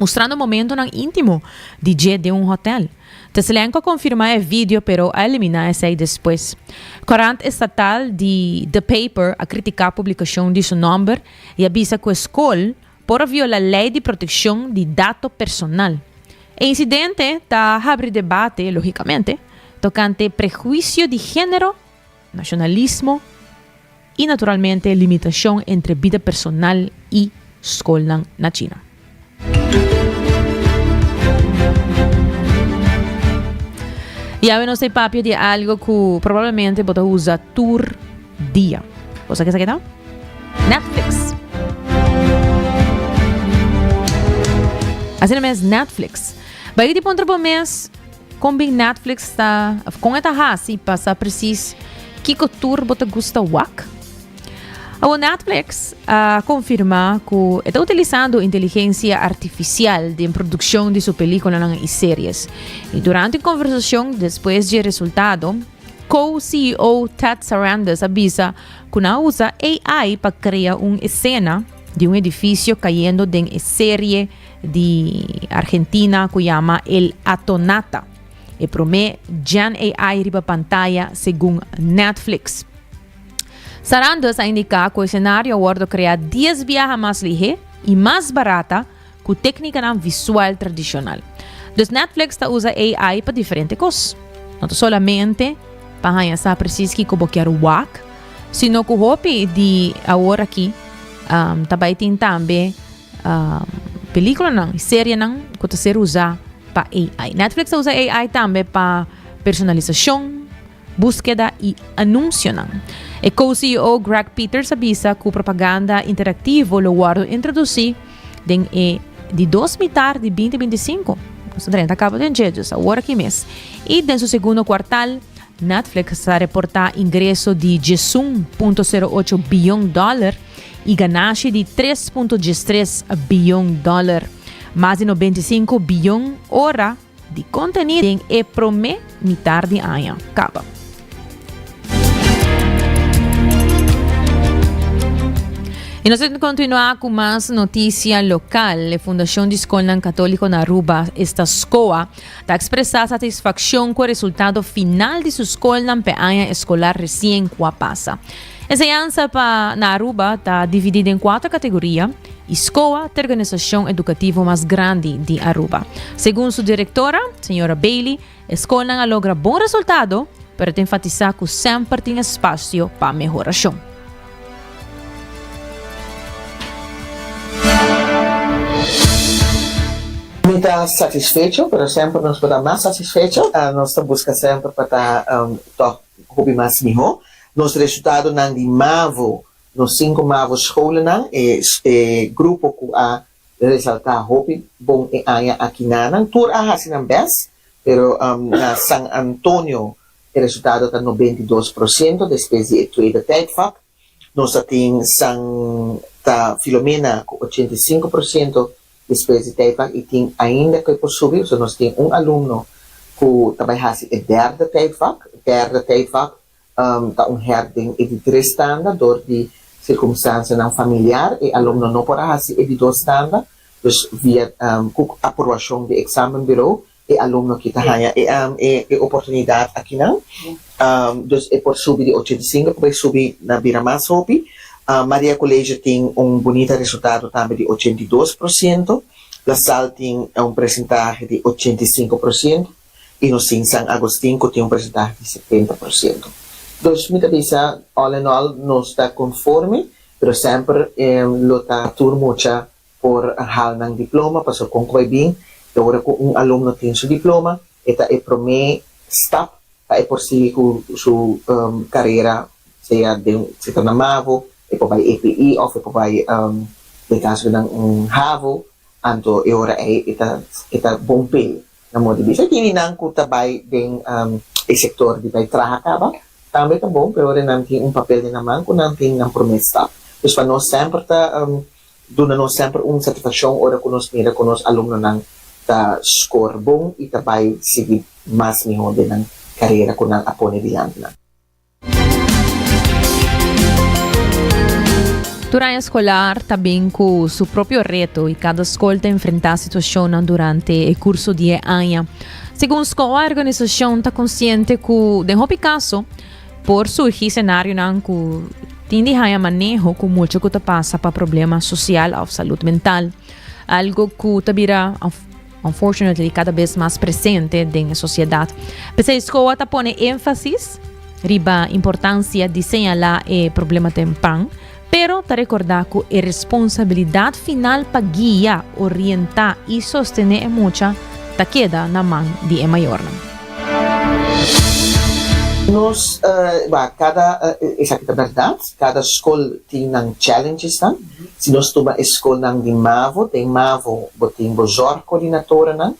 Mustrando momentonan íntimo di dje den un hotel. Teslenko a konfirmá e video pero a eliminá esei despues. Korant estatal di The Paper a kritiká publikashon di su nòmber i a bisa ku e skol por a viola lei di protekshon di dato personal. E insidente ta habri debate, lógikamente, tokante prehuisio di género, nashonalismo i naturalmente limitashon entre bida personal i skolnan na China. I awe nos ta e papia di algo ku probablemente bo ta usa tur dia. Bo sa ke esaki ta? Netflix. Asina mes Netflix. Bai di puntra bo mes kon bin Netflix ta of kon e ta hasi pa sa precies kiko tur bo ta gusta wak. Awor Netflix a konfirmá ku e ta utilisando inteligensia artifisial den produkshon di su pelíkulanan i series. I durante un konversashon despues dje resultado, Co-CEO Ted Sarandos a bisa ku nan a usa AI pa krea un esena di un edifisio kayendo den e serie di Argentina ku yama El Atonata, e promé Gen AI riba pantaya segun Netflix. Sarandos a indiká ku e senario a wòrdu kreá dies biaha mas lihé i mas barata ku téknikanan visual tradishonal. Dus Netflix ta usa AI pa diferente kos. No ta solamente pa haña sa presis kiko bo kier wak, sino ku hopi di awor aki um, ta bai tin tambe um, pelíkulanan i serienan ku ta ser usá pa AI. Netflix ta usa AI tambe pa personalisashon, Búskeda i anunsionan. E co-CEO Greg Peters a bisa ku propaganda interaktivo lo wòrdu introdusí den e di dos mitar di binti 25. Nos ta drenta kaba den dje, dus awor aki mes. I den su segundo kuartal, Netflix a reportá ingreso di 11.08 bion dòler i ganashi di 3.13 bion dòler, mas di 95 bion ora Di contenido den e prome mitar di aña caba. Y nos ta continua cu mas noticia local. E Fundacion di Scolnan Catolico na Aruba, esta SCOA, ta expresa satisfaccion cu e resultado final di su scolnan p'e aña escolar recien cu a pasa. Enseñansa pa na Aruba ta dividi den cuatro categoria. Y SCOA ta e organisacion educativo mas grandi di Aruba. Segun su directora, señora Bailey, e scolnan a logra bon resultado, pero ta enfatisa cu semper tin espacio pa mehoracion. Mi ta satisfecho, pero semper nos por ta mas satisfecho. Nos ta busca semper pa ta toch hopi mas miho. Nos resultadonan di mavo Nos sinku mavo scholennan, e e grupo ku a resaltá hopi bon e aña akinanan, tur a hasi nan bèst, pero na San Antonio e resultado ta 92% despues di e tweede tijdvak. Nos ta tin San ta Filomena ku 85% despues di tijdvak i tin ainda ku e por subi, pasobra nos tin un alumno ku ta bai hasi e derde tijdvak, derde tijdvak Ta un hèrt den e di tres tanda dor di sirkumstansianan familiar e alumno no por a hasi e di dos tanda, dus via ku aprobashon di examenbureau e alumno ki ta haña e e oportunidat akinan. Dus e por subi di 85 por bai subi na bira mas hopi. Maria College tin un bunita resultado tambe di 82%, La Salle tin un presentahe di 85%. i nos tin San Agustin ku tin un presentahe di 70%. Dus mi ta bisa all in all nos ta konforme, pero semper lo ta tur mucha por hal nan diploma pasobra kon ku bai bin e ora ku un alumno tin su diploma e ta e promé stap pa e por sigui ku su karera sea den si ta na mavo e por bai EPI òf e por bai den kaso di nan un havo anto e ora ei e ta e ta bon p'e. Na modo di bisa kini nan ku ta bai den e sektor di bai traha kaba tambe ta bon, pero ora nan tin un papel den nan man ku nan tin nan promé stap. Dus pa nos semper ta duna nos semper un satisfakshon ora ku nos mira ku nos alumnonan ta skor bon i ta bai sigui mas mihó den nan karera ku nan a pone dilanti nan. Tur aña escolar ta bin cu su propio reto y cada scol ta enfrenta situacionnan durante e curso di e aña. Segun SCOA, e organisacion ta consciente cu den hopi caso por surgi scenarionan cu tin di haya maneho cu mucha cu ta pasa pa problema social of salud mental, algo cu ta bira unfortunately cada bes mas presente den e sociedad. P'esei SCOA ta pone énfasis riba importancia di señala e problema tempan, pero ta recorda cu e responsabilidad final pa guia, orienta y sostene e mucha ta keda na man di e mayornan. Nos, ba, cada, esaki ta berdad, cada scol tin nan challengesnan. Si nos tuma e scolnan di mavo, den mavo bo tin bo zorgcoordinatorennan,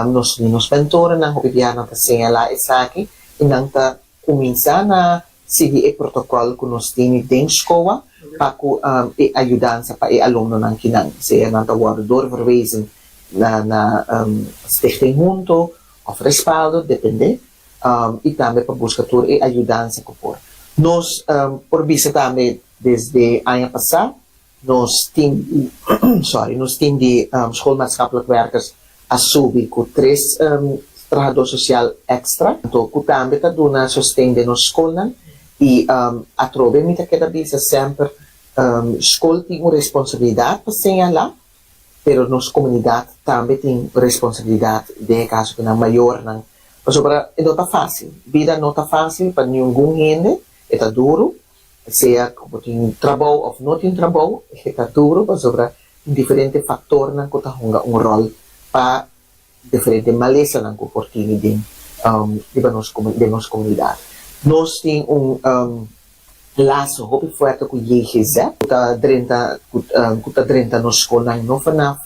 nos tin nos mentorennan, hopi biaha nan ta señala esaki y nan ta cuminsa na sigui e protocol cu nos tini den scoa pa cu e ayudansa pa e alumnonan kinan, sea nan ta wordo doorverwezen na na Stichting Hunto of Respaldo, depende, y tambe pa busca tur e ayudansa cu por. Nos por bisa tambe desde aña pasa nos team di sorry nos team di schoolmaatschappelijk werkers a subi cu tres trahador social extra anto cu tambe ta duna sosten den nos scolnan y atrobe mi ta keda bisa semper scol tin un responsabilidad pa señala pero nos comunidad tambe tin responsabilidad den e caso cu nan mayornan, pasobra e no ta facil, bida no ta facil pa ningun hende, e ta duro, sea cu bo tin trabou of no tin trabou, e ta duro pasobra tin diferente factornan cu ta hunga un rol pa diferente malesanan cu por tini den riba nos den nos comunidad. Nos tin un laso hopi fuerte cu JGZ cu ta drenta cu ta drenta nos scolnan no vanaf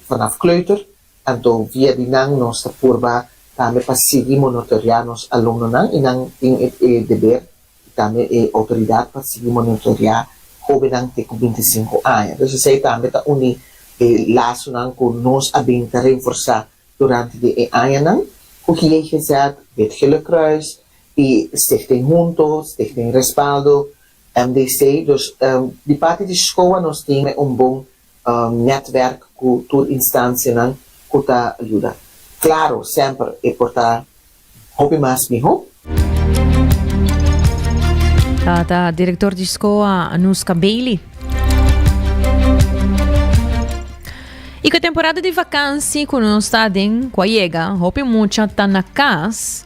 vanaf kleuter, anto via di nan nos ta purba tambe pa sigui monitorea nos alumnonan y nan tin e deber y tambe e autoridad pa sigui monitorea hobennan te cu bintisinco aña. Dus esey tambe ta un di e lasonan cu nos a bin ta reforsa durante di e añanan cu JGZ, Wit Gele Kruis y Stichting Hunto, Stichting Respaldo, MDC. Dus di parti di SCOA nos tin un bon netwerk cu tur instancianan cu ta yuda. Claro, semper e por ta hopi mas miho. Ta director di SCOA Anuska Bailey. Y cu e temporada di vakantie cu nos ta den cu a yega, hopi mucha ta na cas.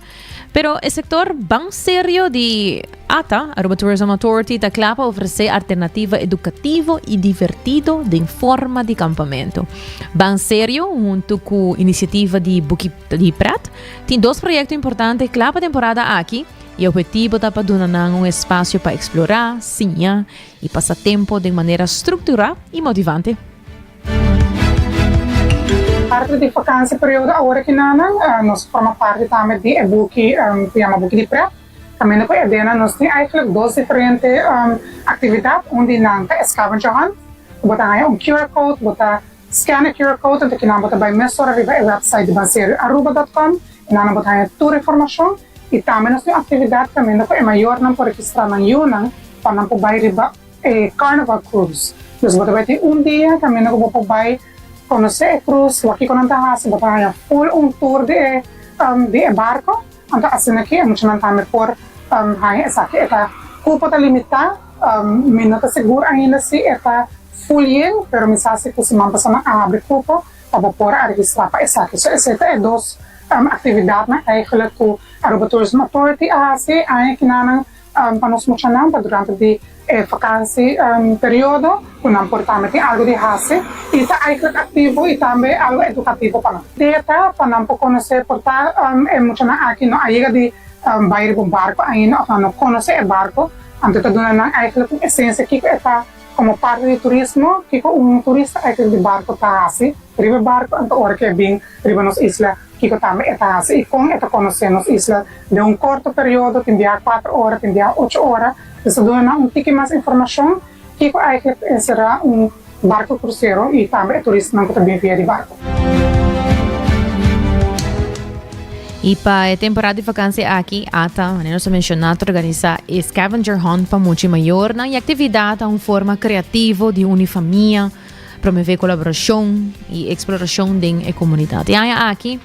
Pero e sector ban serio di ATA, Aruba Tourism Authority, ta cla pa ofrece alternativa educativo y divertido den forma di campamento. Ban Serio, hunto cu iniciativa di Buki di Pret, tin dos proyecto importante cla pa temporada aki y e obhetivo ta pa duna nan un espacio pa explora, siña y pasa tempo den manera structura y motivante. Parti di vakantie periodo awor aki nanan nos forma parti tambe di e buki ku yama buki di prep. Kaminda ku e dena nos tin eigenlijk dos diferente aktividat. Un di nan ta e scavenger hunt ku bo ta haña un QR code, bo ta scan e QR code anto kinan bo ta bai mesora riba e website di banserioaruba dot com i nan bo ta haña tur informashon. I tambe nos tin un aktividat kaminda ku e mayornan por registrá nan yunan pa nan por bai riba e Carnival Cruise. Dus bo ta bai tin un dia kaminda ku bo por bai konosé e cruise, wak kiko nan ta hasi, bo ta haña full un tour di e di e barko. Anto asina ki e muchanan tambe por haña esaki. E ta kupo ta limitá, mi no ta sigur ainda si e ta full yen, pero mi sa si ku siman pasá nan a habri kupo pa bo por a registrá pa esaki. So esei ta e dos aktividatnan eigelijk ku Aruba Tourism Authority a hasi aña kinanan. Pa nos muchanan pa durante di e vakansi periodo ku nan por tambe tin algu di hasi i ta eigenlijk aktivo i tambe algu edukativo pa nan. Idea ta pa nan por konosé por ta e muchanan aki no a yega di bai riba un barko ainda òf nan no konosé e barko, anto ta duna nan eigenlijk un esensia kiko e ta komo parti di turismo, kiko un turista eigenlijk di barko ta hasi riba e barko anto ora ku e bin riba nos isla. Kiko tambe e ta hasi i kon e ta konosé nos isla den un korto periodo, tin biaha kuater ora, tin biaha ocho ora. Nos ta duna nan un tiki mas informashon kiko eigentlik ta enserá un barko krusero i tambe e turistanan ku ta bin via di barko. Y pa e temporada di vakantie aki, ata, manera nos a menciona, ta organisa e scavenger hunt pa mucha y mayornan. Y actividad ta un forma creativo di uni famia, promove colaboracion y exploracion den e comunidad. E aña aki,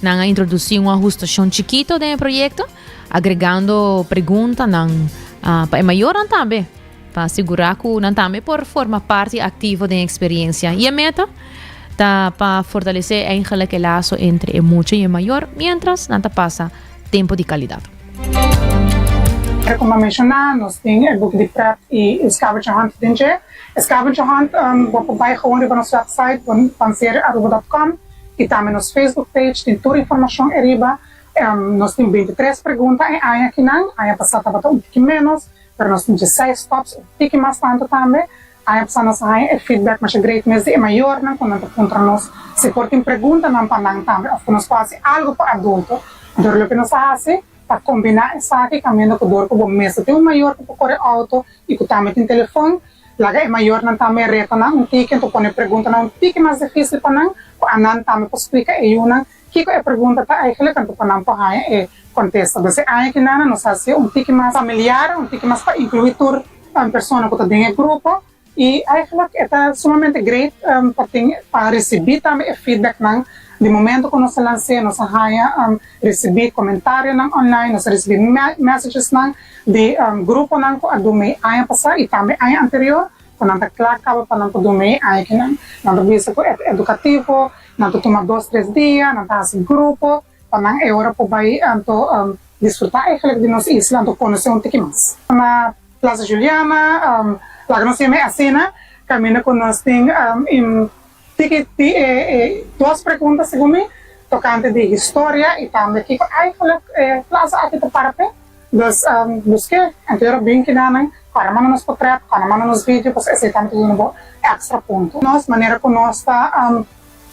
nan a introduci un ahustacion chikito den e proyecto, agregando preguntanan pa e mayornan tambe, pa asegura cu nan tambe por forma parti activo den e experiencia. Y e meta ta pa fortalece eigenlijk e lazo entre e mucha y e mayor mientras nan ta pasa tempo di calidad. Como a menciona, nos tin e buki di pret y e scavenger hunt den dje. E scavenger hunt bo por bay gewoon riba nos website banseriaruba.com y tambe nos Facebook page tin tur informacion eriba. Nos tin 23 pregunta e aña akinan, aña pasa tabata un tiki menos. Pero nos tin dieseis stops, un tiki mas tantu tambe. Aña pasá nos a haña e feedback masha great mes di e mayornan ku nan ta puntra nos si por tin preguntanan pa nan tambe òf ku nos por hasi algu pa adulto. Dor loke nos a hasi ta kombiná esaki kaminda ku dor ku bo mes ta tin un mayor ku por kore outo i ku tambe tin telefon, laga e mayornan tambe reta nan un tiki anto pone preguntanan un tiki mas difísil pa nan ku anan tambe por splika e yunan Kiko e pregunta ta eigenlijk anto pa nan por haña e kontesta. Dus e aña ki nana nos hasi un tiki mas familiar, un tiki mas pa inkluí tur persona ku ta den e grupo i eigenlijk e ta sumamente great pa tin pa risibí tambe e feedbacknan di momento ku nos a lans'é nos a haña risibí komentarionan online, nos a risibí messagesnan di gruponan ku a duna e aña pasá i tambe aña anterior ku nan ta kla kaba pa nan por duna e aña ki nan. Nan ta bisa ku e ta edukativo. Nan ta tuma dos tres dia, nan ta hasi grupo pa nan e ora por bai anto disfruta eigenlijk di nos isla anto konosé un tiki mas. Na Plaza Juliana laga nos yama e asina kaminda ku nos tin tiki di e dos pregunta segun mi tokante di historia i tambe kiko eigenlijk e plaza aki ta para p'e. Dus busk'é anto e ora bin kidanan kòrda manda nos potrèt, kòrda manda nos video pasobra esei tambe ta duna bo èkstra punto. Nos manera ku nos ta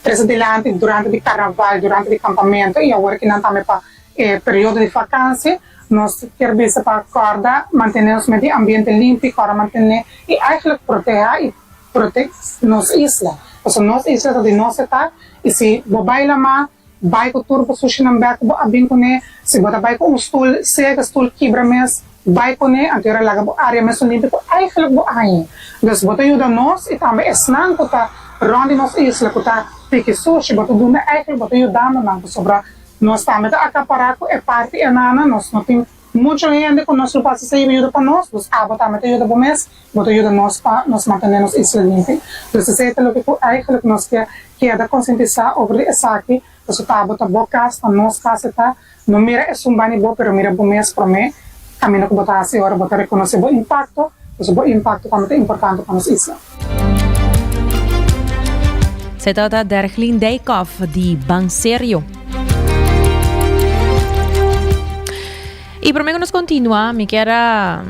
trese dilanti durante di karnaval, durante di kampamentu i awor kinan tambe pa e periodo di fakansi, nos kier bisa pa kòrda mantené nos medio ambiente limpi, kòrda mantené i eigentlik protehá i prote nos isla. Pasobra nos isla ta di nos e ta i si bo bai lamá Bai ku tur bo sushinan bek ku bo a bin kuné. Si bo ta bai ku un stul, sea ku e stul kibra mes, bai kuné, anto e laga bo área mesun limpi ku eigentlik bo a hañ'é. Dus bo ta yuda nos i tambe esnan ku ta rònt di nos isla ku ta piki sushi, bo ta duna eigentlik bo ta yudando nan pasobra nos tambe ta akapará ku e parti enana, nos no tin muchu hende ku nos lo pasa esei yuda pa nos, dus abo tambe ta yuda bo mes, bo ta yuda nos pa nos mantené nos isla limpi. Dus esei ta loke ku eigentlik nos ke Keda konsientisá over di esaki, pasobra ta abo ta bo kas, ta nos kas e ta. No mira esun bani bo, pero mira bo mes promé. Kaminda ku bo ta hasi ora bo ta rekonosé bo impakto, pasobra bo impakto tambe ta importante pa nos isla. Se trata Derglin Dijkhoff di Ban Serio. Y prome cu nos continua, mi kier a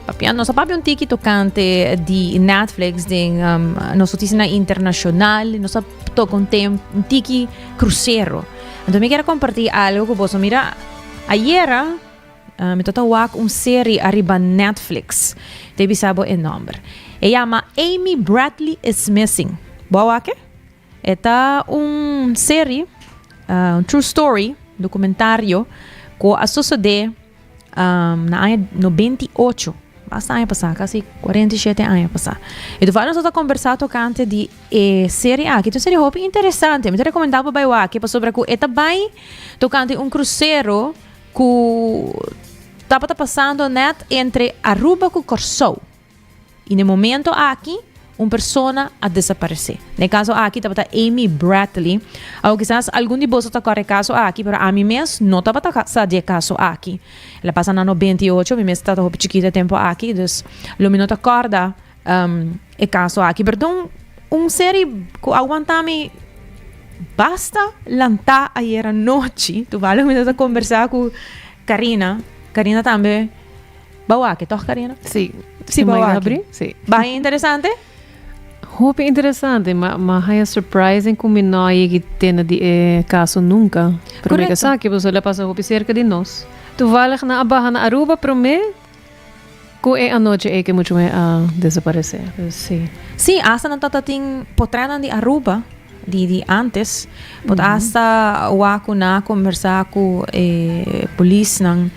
papia, nos a papia un tiki tocante di Netflix den um, nos noticianan internacional, nos a toca un tem, un tiki crucero. Entonces mi kier a comparti algo cu boso. Mira, ayera uh, mi tota wak un serie arriba Netflix. Te bisa bo e nomber. E llama Amy Bradley is Missing. Bo a wak e? E ta un serie, un true story, documentario, cu a sucede na aña 98, basta aña pasa, casi 47 aña pasa. Y toevallig nos ta conversa tocante di e serie aki. Ta un serie hopi interesante. Mi ta recomenda bo bay wak pasobra cu e ta bay tocante un crucero cu tabata pasando net entre Aruba cu Corsou. I na e momento aki, un persona a desaparesé. Na e kaso aki tabata Amy Bradley. Awor kisas algun di boso ta kòrda e kaso aki, pero ami mes no tabata sa di e kaso aki. El a pasa na 98, mi mes tabata hopi chikito e tempu aki, dus lo mi no ta kòrda e kaso aki. Pero ta un seri ku a wanta mi basta lantá ayer anochi. Toevallig mi tabata kombersá ku Karina. Karina tambe. Ba wak, toch Karina? Sí. Sí, ba wak. Sí. Ba interesante? Hopi interesante, ma ma haya surprising ku mi no yegi tende di e kaso nunca. Prome ke sa ki pasobra el a pasa hopi serka di nos. Toevallig nan a baha na Aruba prome ku e anochi ei ke muchu me a desaparece. Dus sí. Sí, hasta nan tata tin potretnan di Aruba. di di antes. Bo ta hasta wak ku nan a kombersá ku e polisnan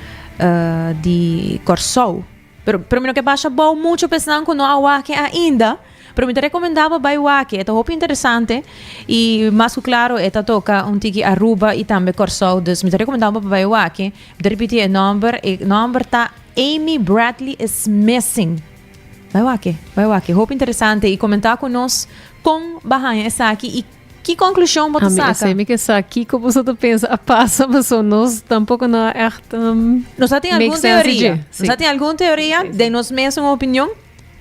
di Kòrsou. Pero pero mi no ke basha bou mucho pa esnan ku no a wak e ainda. Pero mi ta rekomendá bo bai wak e. E ta hopi interesante i mas ku klaro e ta toka un tiki Aruba i tambe Kòrsou. Dus mi ta rekomendá bo pa bai wak e. Mi ta ripití e nòmber. E nòmber ta Amy Bradley is Missing. Bai wak e, bai wak e. Hopi interesante i komentá ku nos kon bo a haña esaki i ki konklushon bo ta Ami saka. esei mi ke sa kiko boso ta pensa a pasa paso nos tampoko no a ègt Nos a tin make algun sense di teoria. dje. Nos a tin algun teoria den nos mesun opinion.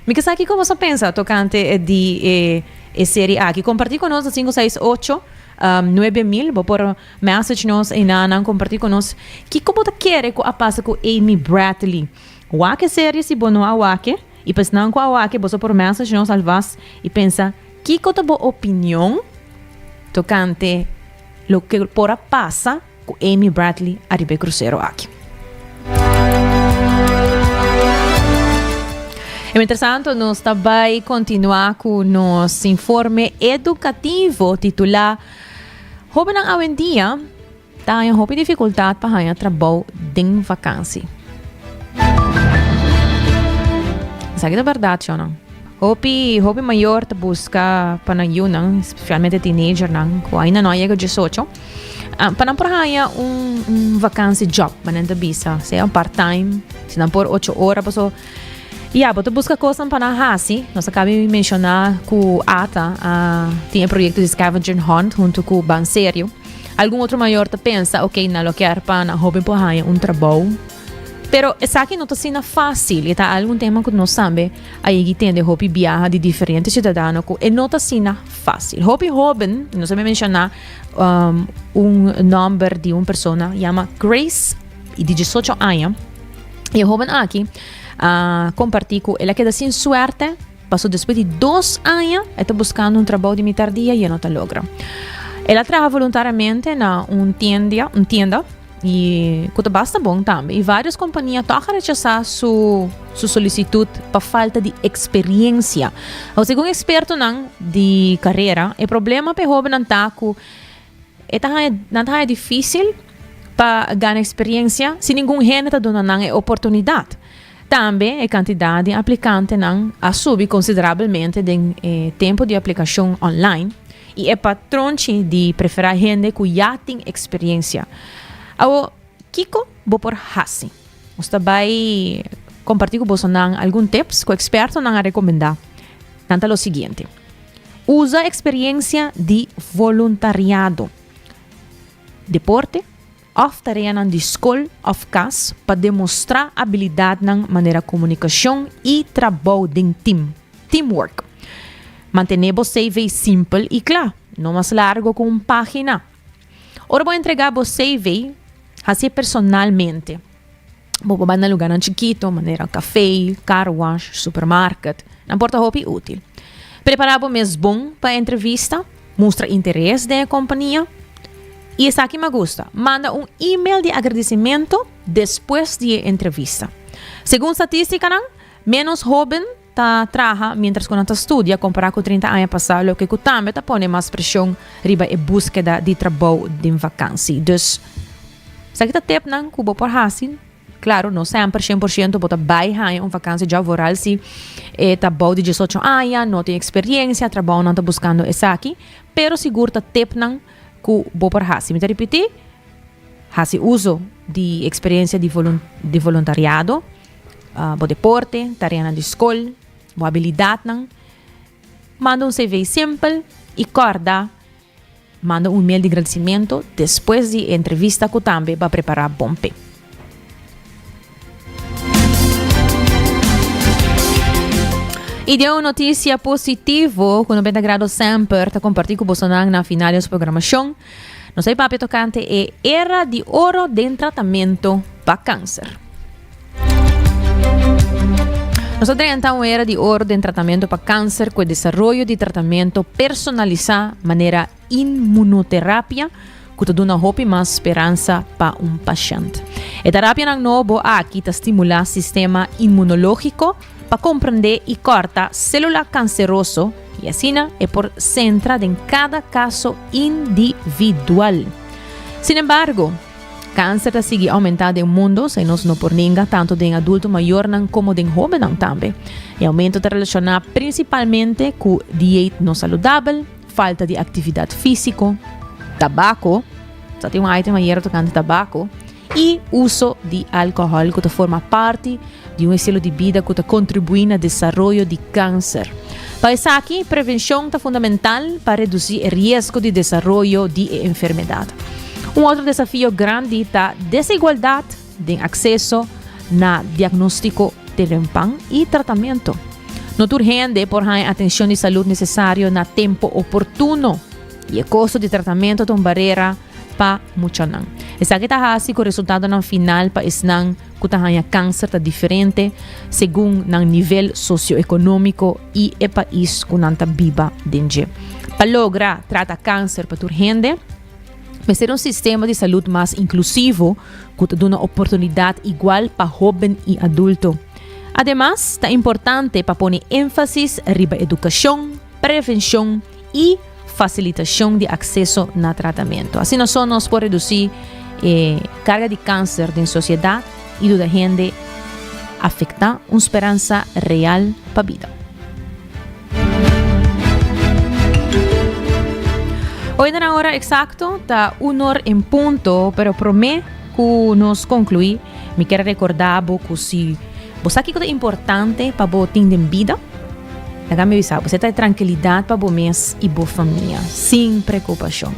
Mi ke sa kiko boso a pensa tokante di e e serie aki. Kompartí ku nos na 568 9000. Bo por message nos einanan kompartí ku nos kiko bo ta kere ku a pasa ku Amy Bradley. Wak e serie si bo no a wak e, i pa esnan ku a wak e boso por message nos alvas i pensa kiko ta bo opinion tokante loke por a pasa ku Amy Bradley ariba e krusero aki. I mientrastanto nos ta bai kontinuá ku nos informe edukativo titulá Hóbennan awendia Ta haña hopi difikultat pa haña trabou den vakansi. Esaki ta bèrdat, shònan. Hopi, hopi mayor ta buska pa nan yunan, spesialmente teenagernan ku ainda no a yega diesocho, pa nan por haña un, un vakansi job, manera nan ta bisa, sea un part time, si nan por ocho ora, paso ya, bo ta buska kosnan pa nan hasi. Nos a kaba di menshoná ku ata a tin e proyekto di scavenger hunt huntu ku Ban Serio. Algun otro mayor ta pensa, ok, nan lo kier pa nan hoben por haña un trabou. Pero esaki no ta asina fácil. E ta algun tema ku nos tambe a yegi tende hopi biaha di diferente siudadano ku e no ta asina fácil. Hopi hoben, nos a menshoná um, un nòmber di un persona yama Grace i di 18 aña. I e hoben aki a kompartí ku el a keda sin suerte Paso despues di dos aña e ta buscando un trabou di mitar dia y e no ta logra. El a traha voluntariamente na un tienda, un tienda y cu ta basta bon tambe. Y varios compania toch a rechasa su, su solicitud pa falta di experiencia. Awor, segun expertonan di carera, e problema pa e hobennan ta cu e ta haña, nan ta haña dificil pa gana experiencia si ningun hende ta duna nan e oportunidad. Tambe e kantidat di aplikantenan a subi konsiderabelmente den e tempu di aplikashon online i e patronchi di preferá hende ku ya tin eksperiensia. Awor, kiko bo por hasi? Nos ta bai kompartí ku bosonan algun tips ku ekspertonan a rekomendá. Nan ta lo siguiente, Usa eksperiensia di voluntariado, deporte, òf tareanan di skol òf kas pa demostrá abilidatnan manera komunikashon i trabou den tim, teamwork. Mantené bo CV simpel i kla, no mas largo ku un página. Ora bo entregá bo CV, hasié personalmente. Bo por bai na lugánan chikito manera kafé, car wash, supermarket. Nan por ta hopi útil. Prepará bo mes bon pa e entrevista, mustra interes den e kompania. I esaki mi a gusta, manda un email di agradisimentu despues di e entrevista. Segun statistikanan, ménos hóben ta traha miéntras ku nan ta studia kompará ku 30 aña pasá, loke ku tambe ta pone mas preshon riba e búskeda di trabou den vakansi. Dus, esaki ta tepnan ku bo por hasi. Klaro, no semper shen por shento bo ta bai haña un vakansi djòb, vooral si e ta bou di diesocho aña, no tin eksperensia, trabounan ta buskando esaki, pero sigur ta tepnan ku bo por hasi. Mi ta ripití, hasi uso di eksperensia di di voluntariado. Bo deporte, tareanan di skol, bo abilidatnan. Manda un CV simpel i kòrda manda un email di gradisimentu despues di e entrevista ku tambe bo a prepará bon p'e. I den un notisia positivo ku 90 Grado semper ta kompartí ku bosonan na final di nos programashon, nos a papia tokante e era di oro den tratamentu pa kanser. Nos ta drenta un era di oro den tratamentu pa kanser ku e desaroyo di tratamentu personalisá manera inmunoterapia ku ta duna hopi mas speransa pa un pashènt. E terapianan nobo aki ta stimulá sistema inmunológiko. pa komprendé i kòrta sélula kanseroso i asina e por sentra den kada kaso individual. Sinembargo, kanser ta sigui oumentá den mundo, esei nos no por ninga, tantu den adulto mayornan komo den hóbennan tambe. E oumento ta relashoná prinsipalmente ku diet no saludabel, falta di aktividat físiko, tabako, sa tin un item ayera tokante tabako, i uso di alkohòl ku ta forma parti di un estilo di bida ku ta kontribuí na desaroyo di kanser. Pa esaki, prevenshon ta fundamental pa redusí e riesgo di desaroyo di e enfermedat. Un otro desafio grandi ta desigualdat den akseso na diagnóstiko trempan i tratamentu. No tur hende por haña atenshon di salud nesesario na tempu oportuno i e kosto di tratamentu ta un barera pa muchanan. Esaki ta hasi ku resultadonan final pa esnan ku ta haña kanser ta diferente segun nan nivel sosioekonómiko i e pais ku nan ta biba den dje. Pa logra trata kanser pa tur hende, mester un sistema di salud mas inklusivo ku ta duna oportunidat igual pa hóben i adulto. Ademas, ta importante pa pone énfasis riba edukashon, prevenshon i fasilitashon di akseso na tratamentu. Asina so nos por redusí e karga di kanser den sosiedat i duda hende afektá un speransa real pa bida. Hoy na ora eksakto ta un or en punto, pero promé ku nos konkluí, mi kier rekordá bo ku si bo sa kiko ta importante pa bo tin den bida, Laga mi bisa bo, se ta e trankilidat pa bo mes i bo famia, sin preokupashon.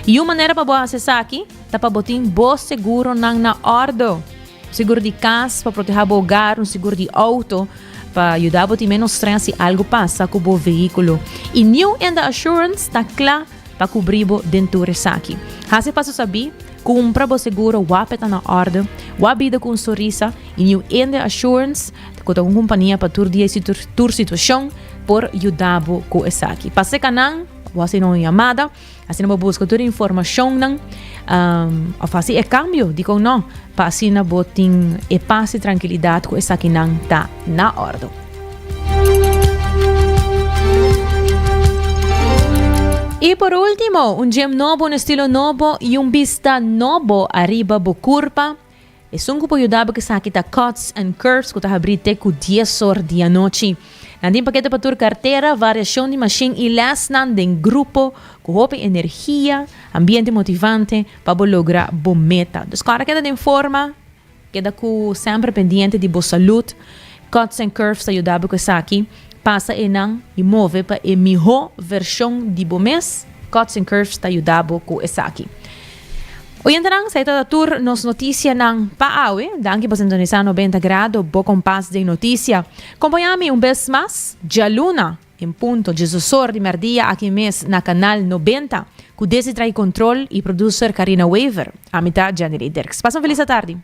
I un manera pa bo hasi esaki ta pa bo tin bo seguronan na òrdu. Un seguro di kas pa protehá bo hogar, un seguro di outo pa yuda bo tin ménos strès si algu pasa ku bo vehíkulo. I New Enda Assurance ta kla pa kubrí bo den tur esaki. Hasi paso sabí, kumpra bo seguro wak e ta na òrdu, wak bida ku un sonrisa i New Enda Assurance Ku ta un kumpania pa tur dia i tur situashon por yuda bo ku esaki. Pasa e kanan, bo hasi un yamada, asina bo buska tur informashonnan òf hasi e kambio, dikon no, pa asina bo tin e pas i trankilidat ku esakinan ta na òrdu. I por último, un gym nobo, un estilo nobo i un bista nobo ariba bo kurpa. Esun ku por yuda bo ku esaki ta Cuts and Curves ku ta habrí te ku dies or di anochi. Nan tin pakete pa tur kartera, variashon di mashin i lèsnan den grupo ku hopi energia, ambiente motivante pa bo logra bo meta. Dus kòrda keda den forma, keda ku semper pendiente di bo salud. Cuts and Curves ta yuda bo ku esaki. Pasa einan i move pa e mihó vershon di bo mes. Cuts and Curves ta yuda bo ku esaki. Oyentenan, esei ta tur nos notisianan pa awe. Danki pa sintonisá 90 Grado, bo kompas den notisia. Kompañá mi un bes mas djaluna en punto djesosor di mèrdia aki mes na Kanal 90 ku Desi Trai Control i producer Karina Wever. Ami ta Jenny Dirks. Pasa un felis atardi.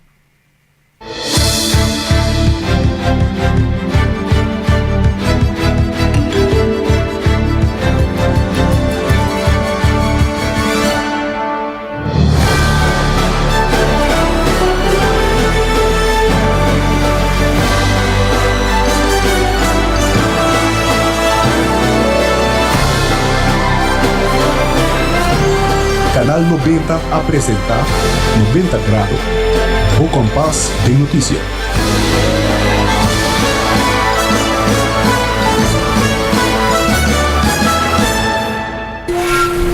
Canal 90 a presenta 90 Grado, bo kompas den notisia.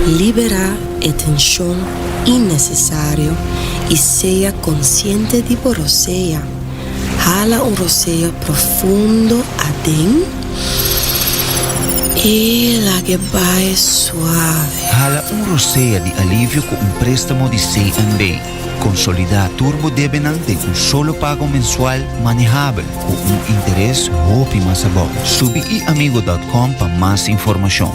Liberá e tenshon innesesario i sea konsiente di bo rosea. Hala un rosea profundo aden i lag'e bai suave. Hala un rosea di alivio ku un préstamo di CNB. Konsolidá tur bo debenan den un solo pago mensual manehabel ku un interes hopi mas abou. Subi iamigo dòt kòm pa mas informashon.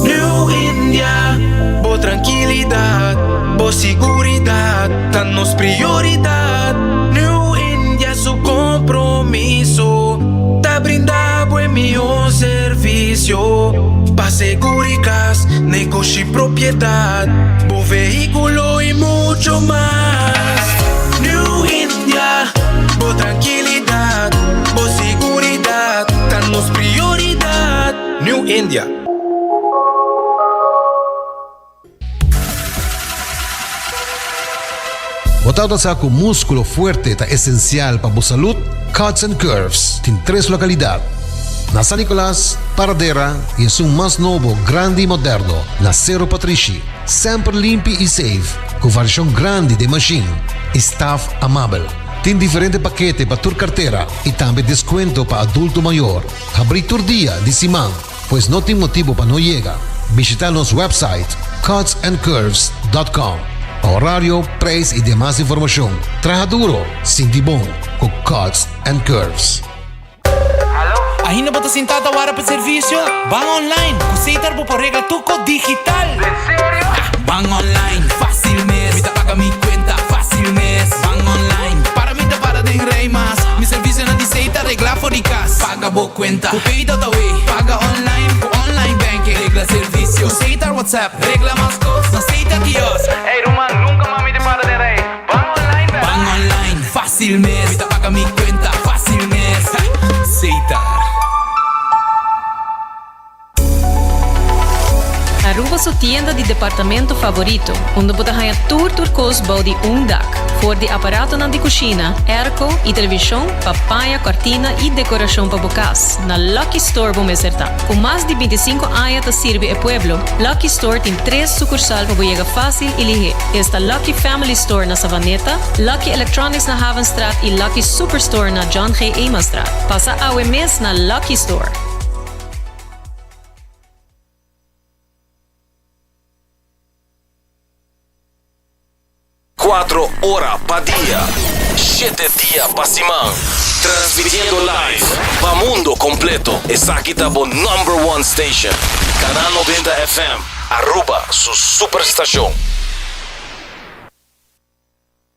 New India, bo trankilidat, bo siguridat ta nos prioridat. New India su kompromiso ta brinda bo e mihó servisio pa seguri kas, negoshi. negoshi, propiedad, bo vehiculo y mucho mas. New India, bo tranquilidad, bo siguridad, ta nos prioridad. New India. Bo tabata sa cu musculo fuerte ta esencial pa bo salud? Cuts and Curves tin tres localidad, na San Nicolas, Paradera y esun mas nobo, grandi y moderno, na Cerro Patrishi. Semper limpi y safe, cu variacion grandi den machine y staff amabel. Tin diferente pakete pa tur cartera y tambe descuento pa adulto mayor. Habri tur dia di siman. Pues no tin motibo pa no yega. Bishita nos website cutsandcurves dot com pa horario, prijs y demas informacion. Traha duro, sinti bon cu Cuts and Curves. Ainda bo ta sinta ta wara pa servicio? Ban online! Cu Setar bo por regla tur cos digital! Den serio? Ban online, facil mes! Mi ta paga mi cuenta facil mes! Ban online, para mi ta para den rij mas! Mi servicionan di Setar regla for di cas! Paga bo cuenta cu Pay.awe, paga online cu online banking, regla servicio cu Setar WhatsApp, regla mas cos na Setar kiosk. Ey ruman, nunca mas mi ta para den rij. Ban online bera. Ban online, facil mes. Mi ta paga mi cuenta facil mes. Setar. Aruba su tienda di departamento favorito, unda bo ta haña tur tur kos bou di un dak. For di aparatonan di kushina, airco i televishon pa paña, kòrtina i dekorashon pa bo kas, na Lucky Store bo mester ta. Ku mas di bintisinko aña ta sirbi e pueblo, Lucky Store tin tres sukursal pa bo yega fásil i lihé. Esta Lucky Family Store na Savaneta, Lucky Electronics na Havenstraat i Lucky Superstore na John G. Emanstraat. Pasa awe mes na Lucky Store! Cuatro ora pa dia, shete dia pa siman. Transmitiendo live pa mundo completo. Esaki ta bo number one station. Canal 90 FM, Aruba su superstacion.